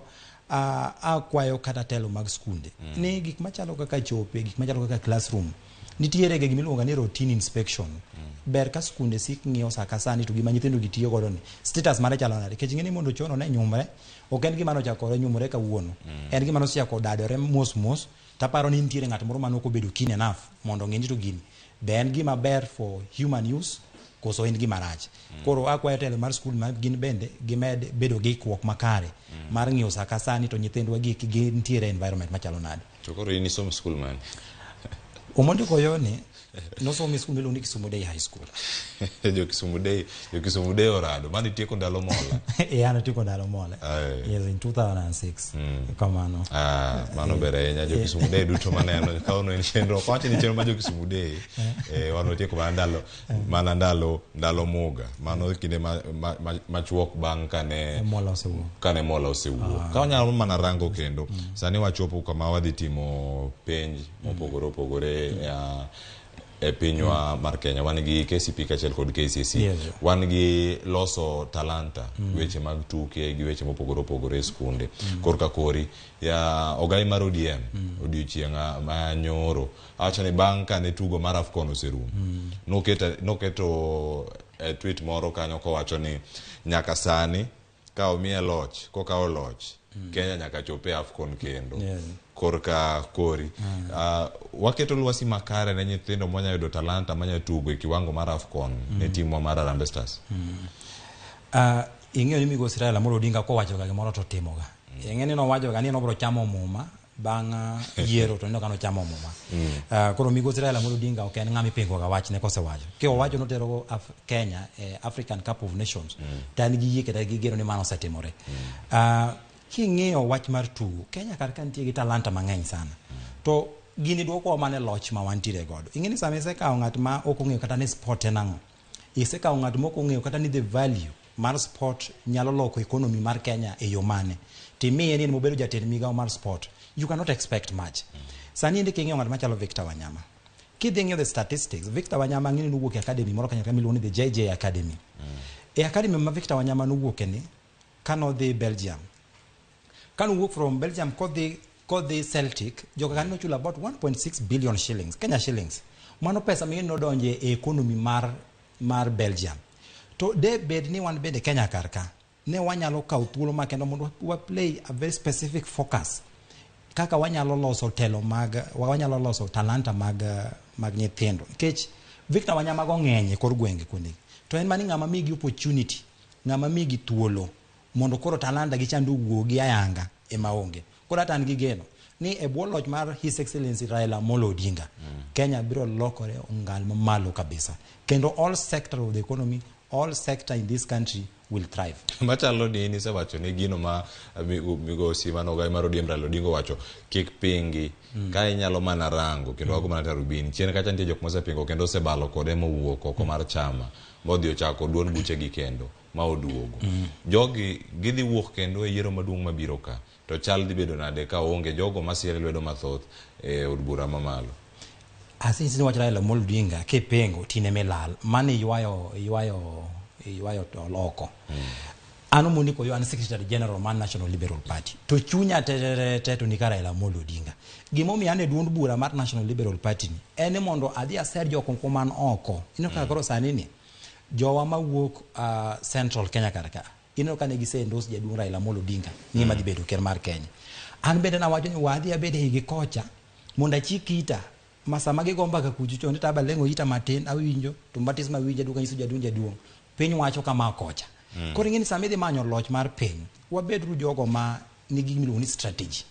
Akwayo kata telo mag skunde ni gik machalo kaka chope, gik machalo kaka classroom, nitiere ga gimiluongo ni routine inspection. Ber ka skunde sik ng'iyo sa ka sani to gima nyithindo gi tiyo godo ni status mare chalo nade, nikech ing'e ni mondo chono ne nyumre ok en gima nochakore nyumore kawuono, en gima nosechako dadore mos mos. Taparo ni nitiere ng'at moro mane ok obedo keen enough mondo ong'e ni to gini be en gima ber for human use koso en gima rach. Koro akwayo telo mar skul ma gin bende gimed bedo gi ikruok makare mar ng'iyo sa ka sani to nyithindwa gi gintiere e environment machalo nade. To koro in isomo skul mane? Omondi Koyoni nosomo e skul miluongo ni Kisumu Day High School. Jo Kisumu Day, jo Kisumu Day orado. Mano itieko ndalo mola. E, an atieko ndalo mola. Yes, in 2006. Kamano. Ah, mano ber ahinya. Jo Kisumu Day duto maneno kawuono en chenro. Ok wacho ni chenro mar jo Kisumu Day. Wan watieko mana ndalo muga. Mano kinde machuok bang' kane Mola osewuok. Kane mola osewuok. Ka wanyalo mana rango kendo. Sani wachopo kama wadhi timo penj mopogore opogore e pinywa mar Kenya. Wan gi KCPE kaachiel kod KCSE. Wan gi loso talanta, weche mag tuke gi weche mopogore opogore e skunde. Korka kori, ya ogai mar ODM odiochieng' ma nyoro awacho ni bang' kane tugo mar AFCON oserumo, noketo e tweet moro kanyo kowacho ni nyaka sani ka omiye loch, kokawo loch, Kenya nyaka chop e AFCON kendo. Korka kori, waketo lwasi makare ne nyithindo mwanya yudo talanta manya tugo e kiwango mar AFCON ne timwa mar Harambee Stars. Ing'eyo ni migosi Raila Amolo Odinga kowacho ga gimoro to timoga. Ing'e ni nowacho ga ni en obiro chamo muma bang' yiero to neno ka nochamo muma. Koro migosi Raila Amolo Odinga ok en ng'ama ipingo ga wachne kosewacho. Kiwacho notero Kenya e African Cup of Nations, to an gi yie kata gi geno ni mano osetimore. King'iyo wach mar tugo, Kenya kar ka nitie gi talanta mang'eny sana. To gini duokowa mana e loch ma wantiere godo. Ing'e ni sama isekawo ng'at ma ok ong'eyo kata ni sport en ang'o, isekawo ng'at ma ok ong'eyo kata ni the value mar sport nyalo loko economy mar Kenya e yo mane, timiye ni en mobedo jatend migawo mar sport, you cannot expect much. Sani endi king'iyo ng'at machalo Victor Wanyama, kidhi ng'iyo the statistics, Victor Wanyama ng'eni nowuok e academy moro kanyakla miluongo ni the JJ Academy. E academy ma Victor Wanyama nowuoke ni, kanodhi Belgium, kanowuok from Belgium kodhi Celtic, joka kanyo nochulo about 1.6 billion shillings, Kenya shillings. Mano pesa ming'e nodonje e economy mar Belgium. To de bed ni wan bende Kenya kar ka, ne wanyalo kawo thuolo ma kendo mondo wa play a very specific focus kaka wanyalo loso telo mag, wanyalo loso talanta mag nyithindo. Nikech Victor Wanyama go ng'eny e kor gwenge kuondegi. To en mani ng'ama migi opportunity, ng'ama migi thuolo mondo koro talanta gi chando wuogi ayanga ema onge. Koro hata an gi geno ni e bwo loch mar His Excellency Raila Amolo Odinga, Kenya biro lokore ongal mamalo kabisa. Kendo all sector of the economy, all sector in this country will thrive. Machalo ni in isewacho ni gino ma migosi mano ogai mar ODM Raila Odinga owacho kik pingi. Ka inyalo mana rango kendo wago mana tarubini. Chien kacha nitie jok mosepingo kendo osebalo kode mowuok oko mar chama modhi ochako duond buchegi kendo ma oduogo. Jogi gidhi wuok kendo e yiero maduong' mabiro ka. To chal dhi bedo nade ka onge jogo masiere lwedo mathoth e od bura mamalo? Asisi ni wach Raila Amolo Odinga kipingo tine milal mani ywayo to oko. An Omondi Koyo an Secretary General mar National Liberal Party. To chunya te te to ni ka Raila Amolo Odinga. Gimomiyo an e duond bura mar National Liberal Party ni en ni mondo adhi aser jok moko man oko. Ineno kaka koro sani ni jowa mawuok Central Kenya kar ka, ineno ka ne gise endorse jaduong' Raila Amolo Odinga ni ema dhi bedo ker mar Kenya. An bende nawacho ni wadhi abed e higi kocha mondo achik ita ma sama gigo mbaka kucho chon to abaleng'o ita matin awinjo to matis mawinjo aduogo anyiso jaduong' jaduong' piny wacho kama kocha. Koro ing'e ni sama idhi manyo loch mar piny, wabeduru jogo ma nigi gima iluongo ni strategy.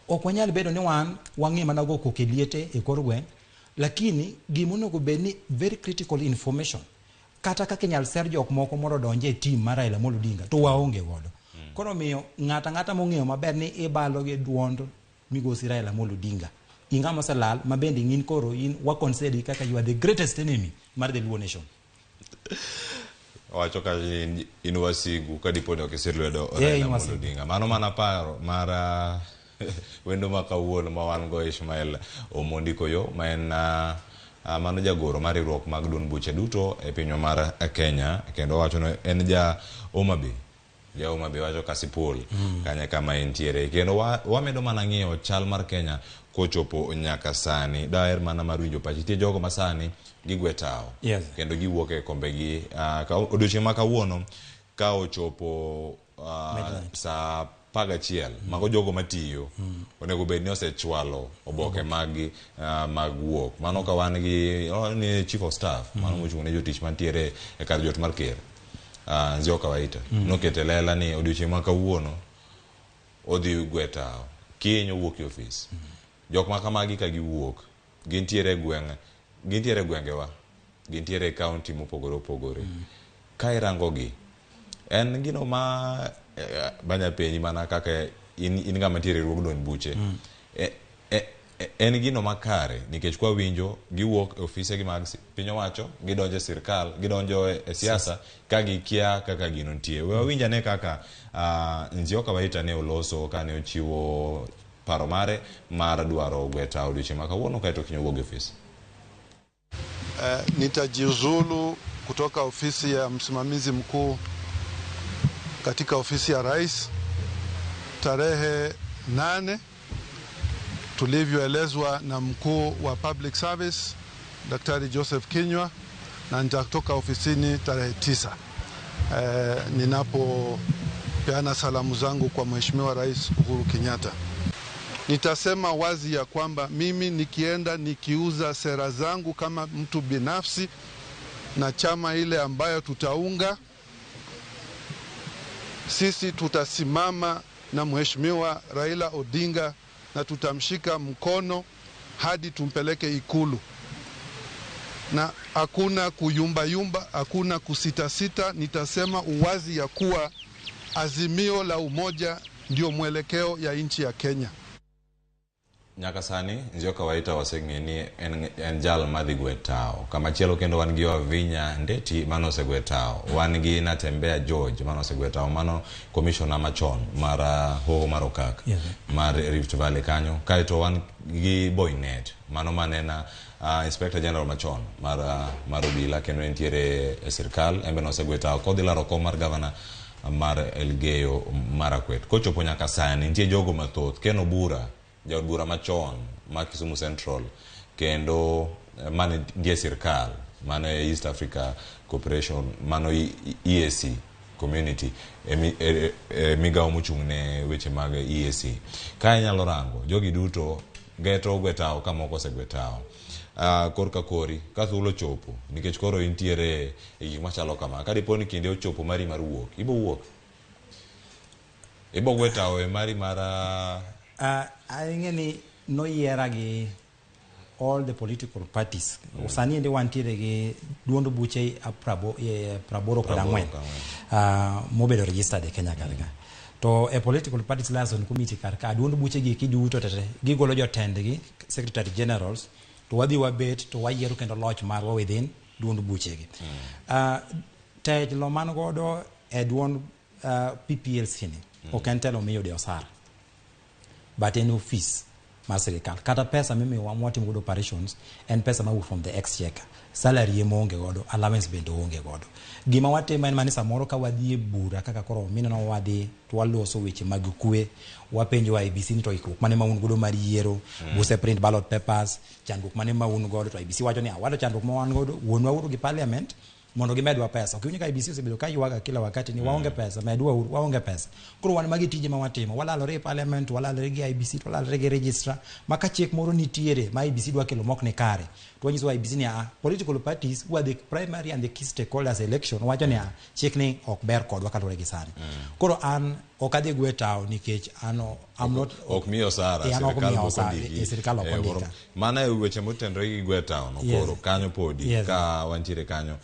Ok wanyal bedo ni wan wang'e mana go koko e liete e kor gweng', lakini gima onego bed ni very critical information kata kaka inyal ser jok moko mondo odonj e team mar Raila Amolo Odinga to waonge godo. Koro omiyo ng'ato ang'ata mong'eyo maber ni ibalo gi duond migosi Raila Amolo Odinga, in ng'ama oselal ma bende in koro in wa consider kaka you are the greatest enemy mar the Luo nation. Owacho ka in wasigu ka dipo ni ok isir lwedo Raila in Amolo wasigu. Odinga. Mano mana paro mar wendo ma kawuono ma wan go Ishmael Omondi Koyo ma en mano jagoro mar riwruok mag duond buche duto e pinywa mar Kenya kendo owacho ni en ja Homa Bay. Jauma be wacho Kasipul kanye kama entiere kendo wamedo mana ng'iyo chal mar Kenya kochopo nyaka sani. Daher mana mar winjo pachi. Nitie jogo ma sani gigwe tawo kendo giwuok e kombegi odiochieng' ma kawuono ka ochopo saa 11 mago jogo matiyo onego bed ni osechwalo oboke mag mag wuok. Mano ka wan gi ni chief of staff mano mochung' ne jotich mantiere e kar jot mar ker Nzioka Waita nokete lela ni odiochieng' ma kawuono odhi gwe tawo kiny owuok e ofis. Jok ma kamagi ka giwuok gintiere e gweng' gintiere e gwengewa gintiere e kaunti mopogore opogore. Ka irango gi en gino ma banya penji mana kaka in ng'ama nitiere e riwruog duond buche. En gino makare nikech kwa winjo giwuok e ofise gi mag piny owacho gidonjo e sirkal gidonjo e siasa ka gikia kaka gino nitie. We wawinj ane kaka Nzioka Waita ne oloso kane ochiwo paro mare mar dwaro gwe tawo odiochieng' ma kawuono kaeto kiny owuok e ofis. Nitajiuzulu kutoka ofisi ya msimamizi mkuu katika ofisi ya rais tarehe 8 tulivyoelezwa na mkuu wa public service Daktari Joseph Kinyua, na nitatoka ofisini tarehe 9 ninapopeana salamu zangu kwa Mheshimiwa Rais Uhuru Kenyatta. Nitasema wazi ya kwamba mimi nikienda nikiuza sera zangu kama mtu binafsi na chama ile ambayo tutaunga, sisi tutasimama na Mheshimiwa Raila Odinga na tutamshika mkono hadi tumpeleke Ikulu. Na hakuna kuyumba-yumba, hakuna kusita-sita. Nitasema uwazi ya kuwa azimio la umoja ndio mwelekeo ya nchi ya Kenya. Nyaka sani Nzioka Waita waseng'e ni en jal madhi gwe tawo. Kamachielo kendo wan gi Wavinya Ndeti mano osegwe tawo. Wan gi Natembea George mano osegwe tawo. Mano commissioner machon mar hoho mar Okak mar Rift Valley kanyo. Kaeto wan gi Boynet mano manena Inspector General machon mar obila kendo entiere e sirkal. En bende osegwe tawo kodhi laro kom mar governor mar Elgeyo Marakwet. Kochopo nyaka sani nitie jogo mathoth. Ken Obura jaod bura machon ma Kisumu Central kendo mane nitie sirkal mane East Africa Cooperation mano EAC community e migawo mochung' ne weche mag EAC. Ka inyalo rango jogi duto geto gwe tawo ka moko osegwe tawo. Korka kori ka thuolo ochopo nikech koro intiere e gik machalo kama ka dipo ni kinde ochopo mari mar wuok ibo wuok ibo gwe tawo e mari mar Ang'e ni noyiera gi all the political parties. Sani endi wantiere gi duond buche 84 mobedo registered e Kenya kar ka. To e political parties liaison committee kar ka duond buche gi eki duto tete gigolo jotendgi secretary generals to wadhi wabet to wayiero kendo loch marwa within duond buche gi. Telo man godo e duond PPLC ni ok en telo miyude osara, but en office mar sirikal. Kata pesa mimiyowa mwatimo godo operations en pesa mawuok from the exchequer. Salary ema onge godo, allowance bende onge godo. Gima watimo en mana ni samoro ka wadhi e bura kaka koro mineno wadhi to waloso weche mag kwe, wapenjo IEBC ni to ikruok mane ma un godo mar yiero, use print ballot papers, chandruok mane ma un godo, to IEBC wacho ni awato chandruok ma wan godo, wuonwa uru gi parliament mondo gimedwa pesa. Ok iwinjo ka IEBC osebedo ka ywaga kila wakati ni waonge pesa, medwa uru, waonge pesa. Koro wan magi tije ma watimo, walalore e parliament, walalore gi IEBC, to walalore gi registrar, ma ka chik moro nitiere ma IEBC dwa kelo mok ni kare, to wanyiso IEBC ni political parties who are the primary and the key stakeholders election wacho ni chik ni ok ber kodwa kaluwore gi sani. Koro an ok adhi gwe tawo nikech an I'm not ok miyo osara, an ok sirikal miyo pok osara, ondiki. sirikal ok ondika. Mano e weche motenore gi gwe tawo no koro kanyo podi ka wantiere kanyo.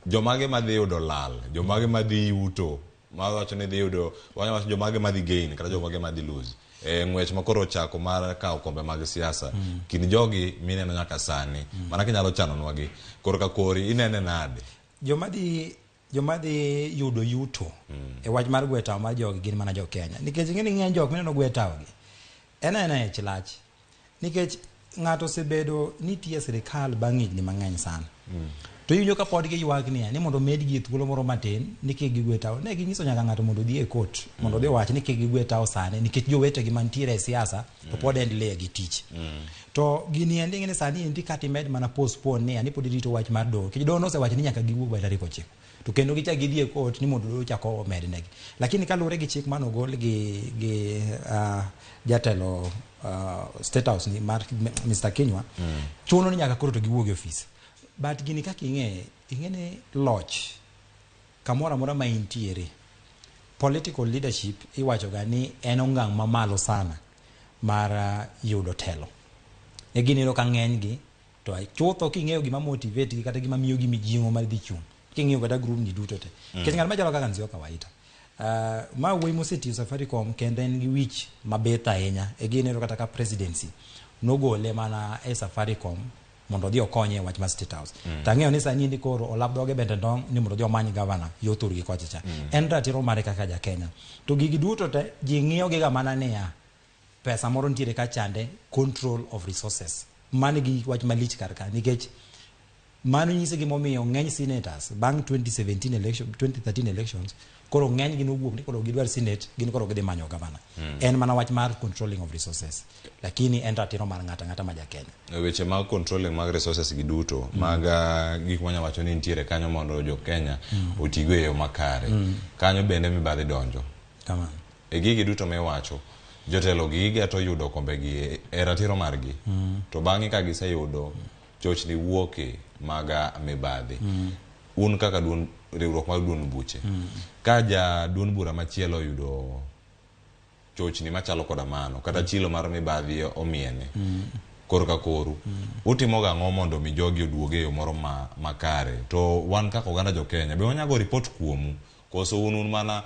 Jomage madhi yudo lal, jomage madhi yuto, mawacho ni dhi yudo, wacho jomage madhi gain kata jomage madhi lose. Ng'wech ma koro ochako mar kawo kombe mag siasa kind jogi mineno nyaka sani, mana kinyalo chanonwa gi korka kori inene nade? Joma dhi yudo yuto e wach mar gwe tawo mar jogi gin mana jo Kenya. Nikech ing'e ni ng'eny jok mineno gwe tawo gi en aena ich lach. Nikech ng'ato osebedo nitie e sirikal bang' higni mang'eny sana. To iwinjo ka pod giywak niya ni mondo medgi thuolo moro matin ni kik gigwe tao. Ne ginyiso nyaka ng'ato mondo odhi e court mondo odhi owach ni kik gigwe tao sani nikech jowetegi mantiere e siasa to pod endelea gi tich. To gini endi ing'e ni sani endi kata imed mana postpone niya ni pod irito wach mar doho. Nikech doho nosewacho ni nyaka giwuog by tarik 9. To kendo gichak gidhi e court ni mondo doho ochak omednegi. Lakini kaluwore gi chik manogol gi jatelo State House ni mar Mr. Kinyua, chuno ni nyaka koro to giwuog e ofis. But gini kaka ing'eye, ing'e ni loch kamoro amora ma intiere, political leadership iwacho ga ni en ongang' mamalo sana mar yudo telo. E gini iyudo ka ng'eny gi to chutho king'eyo gima motivate gi kata gima miyo gi mijing'o mar dhi chung'. King'iyo kata group ni duto te. Nikech ng'at machalo kaka Nzioka Waita, ma wuoyi mosetiyo Safaricom kendo en gi wich mabith ahinya. E gini iyudo kata ka presidency nogole mana e Safaricom mondo odhi okonye e wach mar State House. To ang'eyo ni sani endi koro olap dhoge bende ndong' ni mondo odhi omany gavana yo thurgi kocha cha. En ratiro mare kaka ja Kenya. To gigi duto te ji ng'iyo giga mana niya pesa moro nitiere ka chande control of resources. Mano gi wach malich kar ka nikech mano nyiso gimomiyo ng'eny senators bang' 2017 election, 2013 elections koro ng'eny gi nowuok ni koro gidwar senate gin koro gidhi manyo gavana. En mana wach mar controlling of resources. Lakini en ratiro mar ng'ato ang'ata ma ja Kenya. Weche mag controlling mag resources gi duto mag gik manya wacho ni nitiere kanyo mondo jo Kenya otigo e yo makare. Kanyo bende mibadhi donjo. Kamano. E gigi duto miwacho, jotelo gi gigeto yudo kombe gi e ratiro margi. To bang'e ka giseyudo chochni wuoke mag mibadhi. Un kaka riwruok mag duond buche. Ka ja duond bura machielo oyudo chochni machalo koda mano kata chilo mar mibadhi omiene korka koru, utimo gang'o mondo mi jogi oduog e yo moro makare? To wan kaka oganda jo Kenya be wanyago report kuomu koso un mana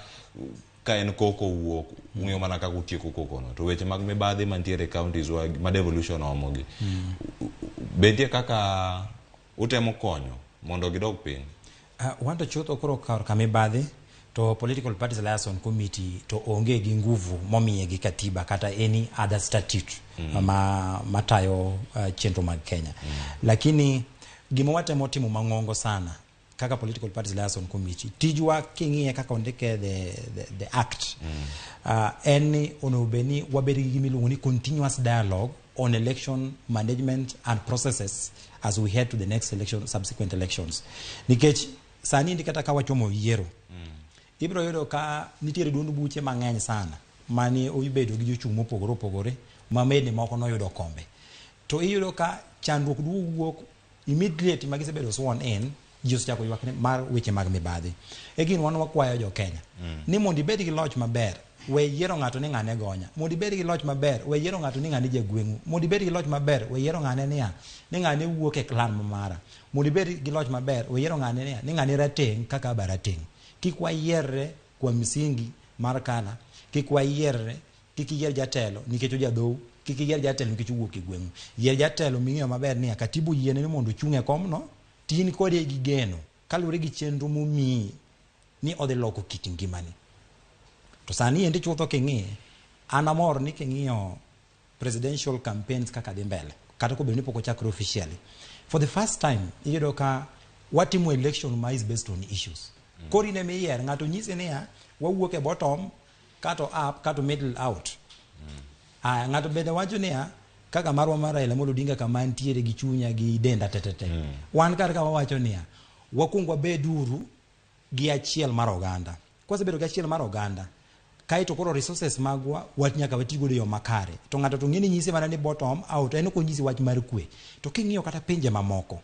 ka en koko wuok ung'eyo mana kaka utieko koko no? To weche mag mibadhi mantiere e counties wa ma devolution oomogi, be nitie kaka utemo konyo mondo gidog piny? Wan to chutho koro korka mibadhi to Political Parties Liaison Committee to onge gi nguvu momiye gi katiba kata any other statute matayo chenro mag Kenya. Lakini gima watemo timo mang'ongo sana kaka Political Parties Liaison Committee, tijwa king'iye kaka ondike the act, en ni onego bed ni wabed gi gima iluongo ni continuous dialogue on election management and processes as we head to the next election, subsequent elections. Nikech sani ndi kata ka wachomo yiero, ibiro yudo ka nitiere duond buche mang'eny sana mane obedo gi jochung' mopogore opogore ma mede moko noyudo kombe. To iyudo ka chandruok duogo wuok immediately ma gisebedo sworn in, ji osechako ywak mar weche mag mibadhi. E gin wan wakwayo jo Kenya ni mondo ibed gi loch maber, we yiero ng'ato ni ng'ane gonya. Mondo ibed gi loch maber, we yiero ng'ato ni ng'ane jagweng'u. Mondo ibed gi loch maber, we yiero ng'ane niya, ni ng'ane wuok e clan mara. Mondo ibed gi loch maber, we yiero ng'ane niya, ni ng'ane rateng' kaka aba rateng'. Kik wayierre kuom msingi mar kala, kik wayierre, kik iyier jatelo nikech ojadhou, kik iyier jatelo nikech owuok e gweng'u. Yier jatelo ming'eyo maber niya, katiba oyiene ni mondo ochung' e komno, to in kode gi geno kaluwore gi chenro momiyi ni odhi loko kit ngimani. To sani endi chutho king'iye, an amor ni king'iyo presidential campaigns kaka dhi mbele, kata kobedo ni pok ochakre officially. For the first time, iyudo ka watimo election ma is based on issues. Koro in ema iyier, ng'ato nyisi niya, wawuok e bottom, kato up, kato middle out. Aya, ng'ato bende wacho niya, kaka marwa mar Raila Amolo Odinga kama antiere gi chunya gi denda tetete. Wan kar ka wawacho niya, wakuong wabeduru gi achiel mar oganda. Kwasebedo gi achiel mar oganda, kaeto koro resources magwa wat nyaka wati godo e yo makare. To ng'ato to ng'e ni nyise mana ni bottom out, en ok onyisi wach mar kwe. To king'iyo kata pinje mamoko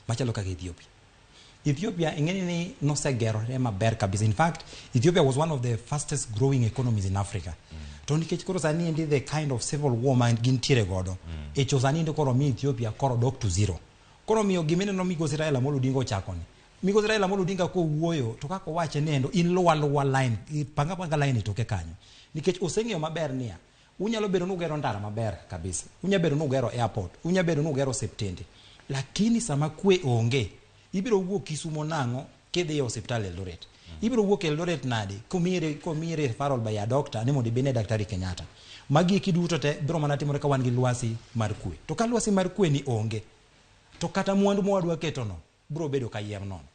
machalo kaka Ethiopia. Ethiopia ing'e ni nosegerore maber kabisa. In fact, Ethiopia was one of the fastest growing economies in Africa. To nikech koro sani endi the kind of civil war ma gintiere godo, e cho sani endi koro mi Ethiopia koro dok to zero. Koro miyo gimineno migosi Raila Amolo Odinga ochako ni. Migosi Raila Amolo Odinga kowuoyo to kaka owache ni endo in luwa luwa line, panga panga line e toke kanyo. Nikech oseng'eyo maber niya, unyalo bedo ni ugero ndara maber kabisa, unyalo bedo ni ugero airport, unyalo bedo ni ugero osiptende, lakini sama kwe onge, ibiro wuok Kisumo nang'o kidhi e osiptal Eldoret. Ibiro wuok Eldoret nade komiyi referral by a doctor ni mondo ibine Daktari Kenyatta. Magi eki duto te biro mana timore ka wan gi lwasi mar kwe. To ka lwasi mar kwe ni onge, to kata mwandu ma wadwa ketono biro bedo kayiem nono.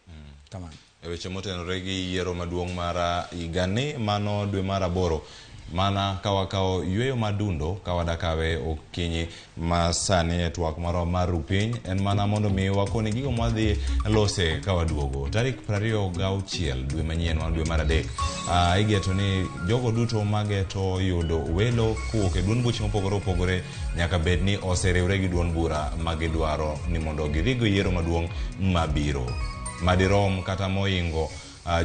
Kamano. E weche motenore gi yiero maduong' mar higani mano dwe mar aboro mana ka wakawo yweyo madundo ka wadakawe okinyi ma sani e twak marwa mar rupiny en mana mondo mi wakoni gigo mwadhi lose ka waduogo tarik 26 dwe manyien mar dwe mar adek igeto ni jogo duto mageto yudo welo kowuok e duond buche mopogore opogore nyaka bed ni oseriwre gi duond bura magidwaro ni mondo gidhigo yiero maduong' mabiro madirom kata moingo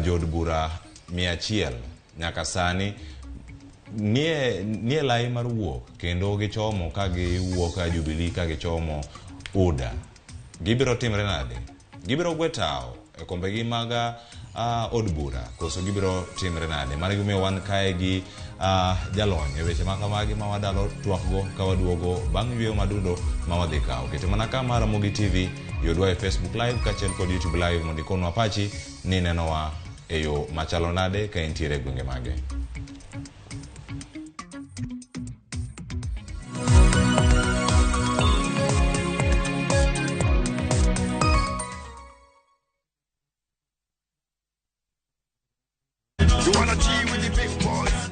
jood bura 100 nyaka sani nie lai mar wuok kendo gichomo ka giwuok ka Jubilee ka gichomo UDA. Gibiro timre nade? Gibiro gwe tawo e kombegi mag od bura koso gibiro timre nade? Mano gimomiyo wan kae gi jalony e weche makamagi ma wadalo twakgo ka waduogo bang' yweyo madundo ma wadhi kawo. Kete mana ka mar Ramogi TV, yudwa e Facebook Live kaachiel kod YouTube Live mondo ikonwa pachi ni nenowa e yo machalo nade ka intiere e gwenge mage.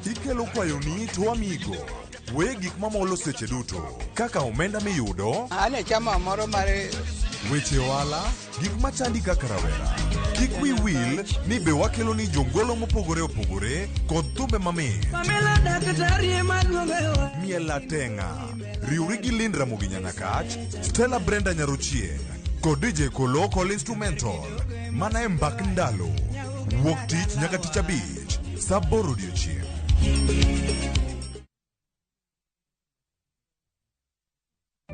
Ikelo kwayoni to wamigo. We gik mamolo seche duto kaka omenda miyudo, An e chama moro mar weche ohala, gik machandi kaka rawera. Kik wi wil ni be wakelo ni jongolo mopogore opogore kod thumbe mamit. Miel atenga. Riwri gi Lynn Ramogi Nyanyakach, Stella Brenda Nyarochieng kod DJ Kolo Kol Instrumental. Mana e mbak ndalo. Wuok tich nyaka tich abich, saa aboro odiochieng'.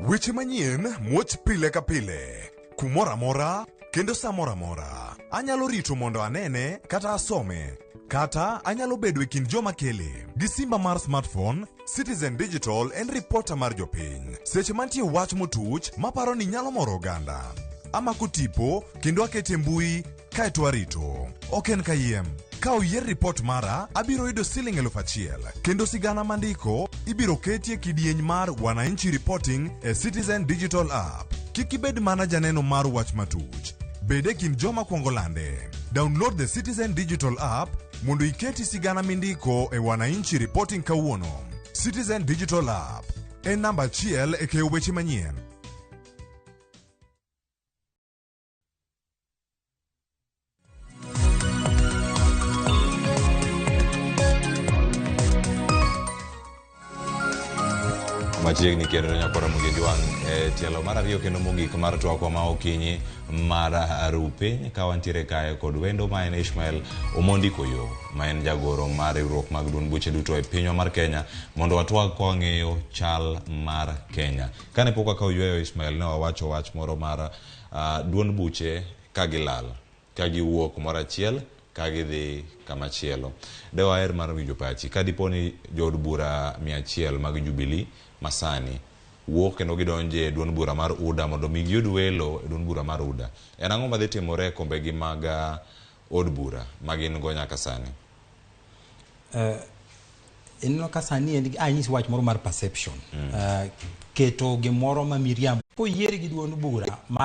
Weche manyien muoch pile ka pile, kumoro amora kendo sa moro amora. Anyalo rito mondo anene kata asome, kata anyalo bedo e kind joma kele. Gi simba mar smartphone, Citizen Digital en ripota mar jopiny. Seche mantie wach motuch maparo ni nyalo moro oganda. Amako tipo kendo akete mbui kaeto arito. Ok en kayiem. Ka oyier ripot mara, abiro yudo siling 1000 kendo sigana mandiko ibiro keti e kidieny mar Wananchi Reporting e Citizen Digital App. Kik ibed mana janeno mar wach matuch. Bed e kind joma kwongo lande. Download the Citizen Digital App mondo iketi sigana mindiko e Wananchi Reporting kawuono. Citizen Digital App en namba achiel e keyo weche manyien. Machiegni kendo nyakwara Ramogi Jwang' e tielo mar ariyo kendo mogik mar twakwa ma okinyi mar rupiny ka wantiere kae kod wendo ma en Ishmael Omondi Koyo ma en jagoro mar riwruok mag duond buche duto e pinywa mar Kenya mondo watwag ka wang'eyo chal mar Kenya. Kane pok wakawo yweyo Ishmael ne wawacho wach moro mar duond buche ka gilal ka giwuok kumoro achiel ka gidhi kamachielo. De waher mar winjo pachi ka dipo ni jood bura 100 mag Jubilee masani wuok kendo gidonje e duond bura mar UDA mondo mi giyud welo e duond bura mar UDA. En ang'o madhi timore e kombegi mag od bura ma gin go nyaka sani? Ineno ka sani en anyisi wach moro mar perception. Keto gimoro ma miriambo. Koyieri gi duond bura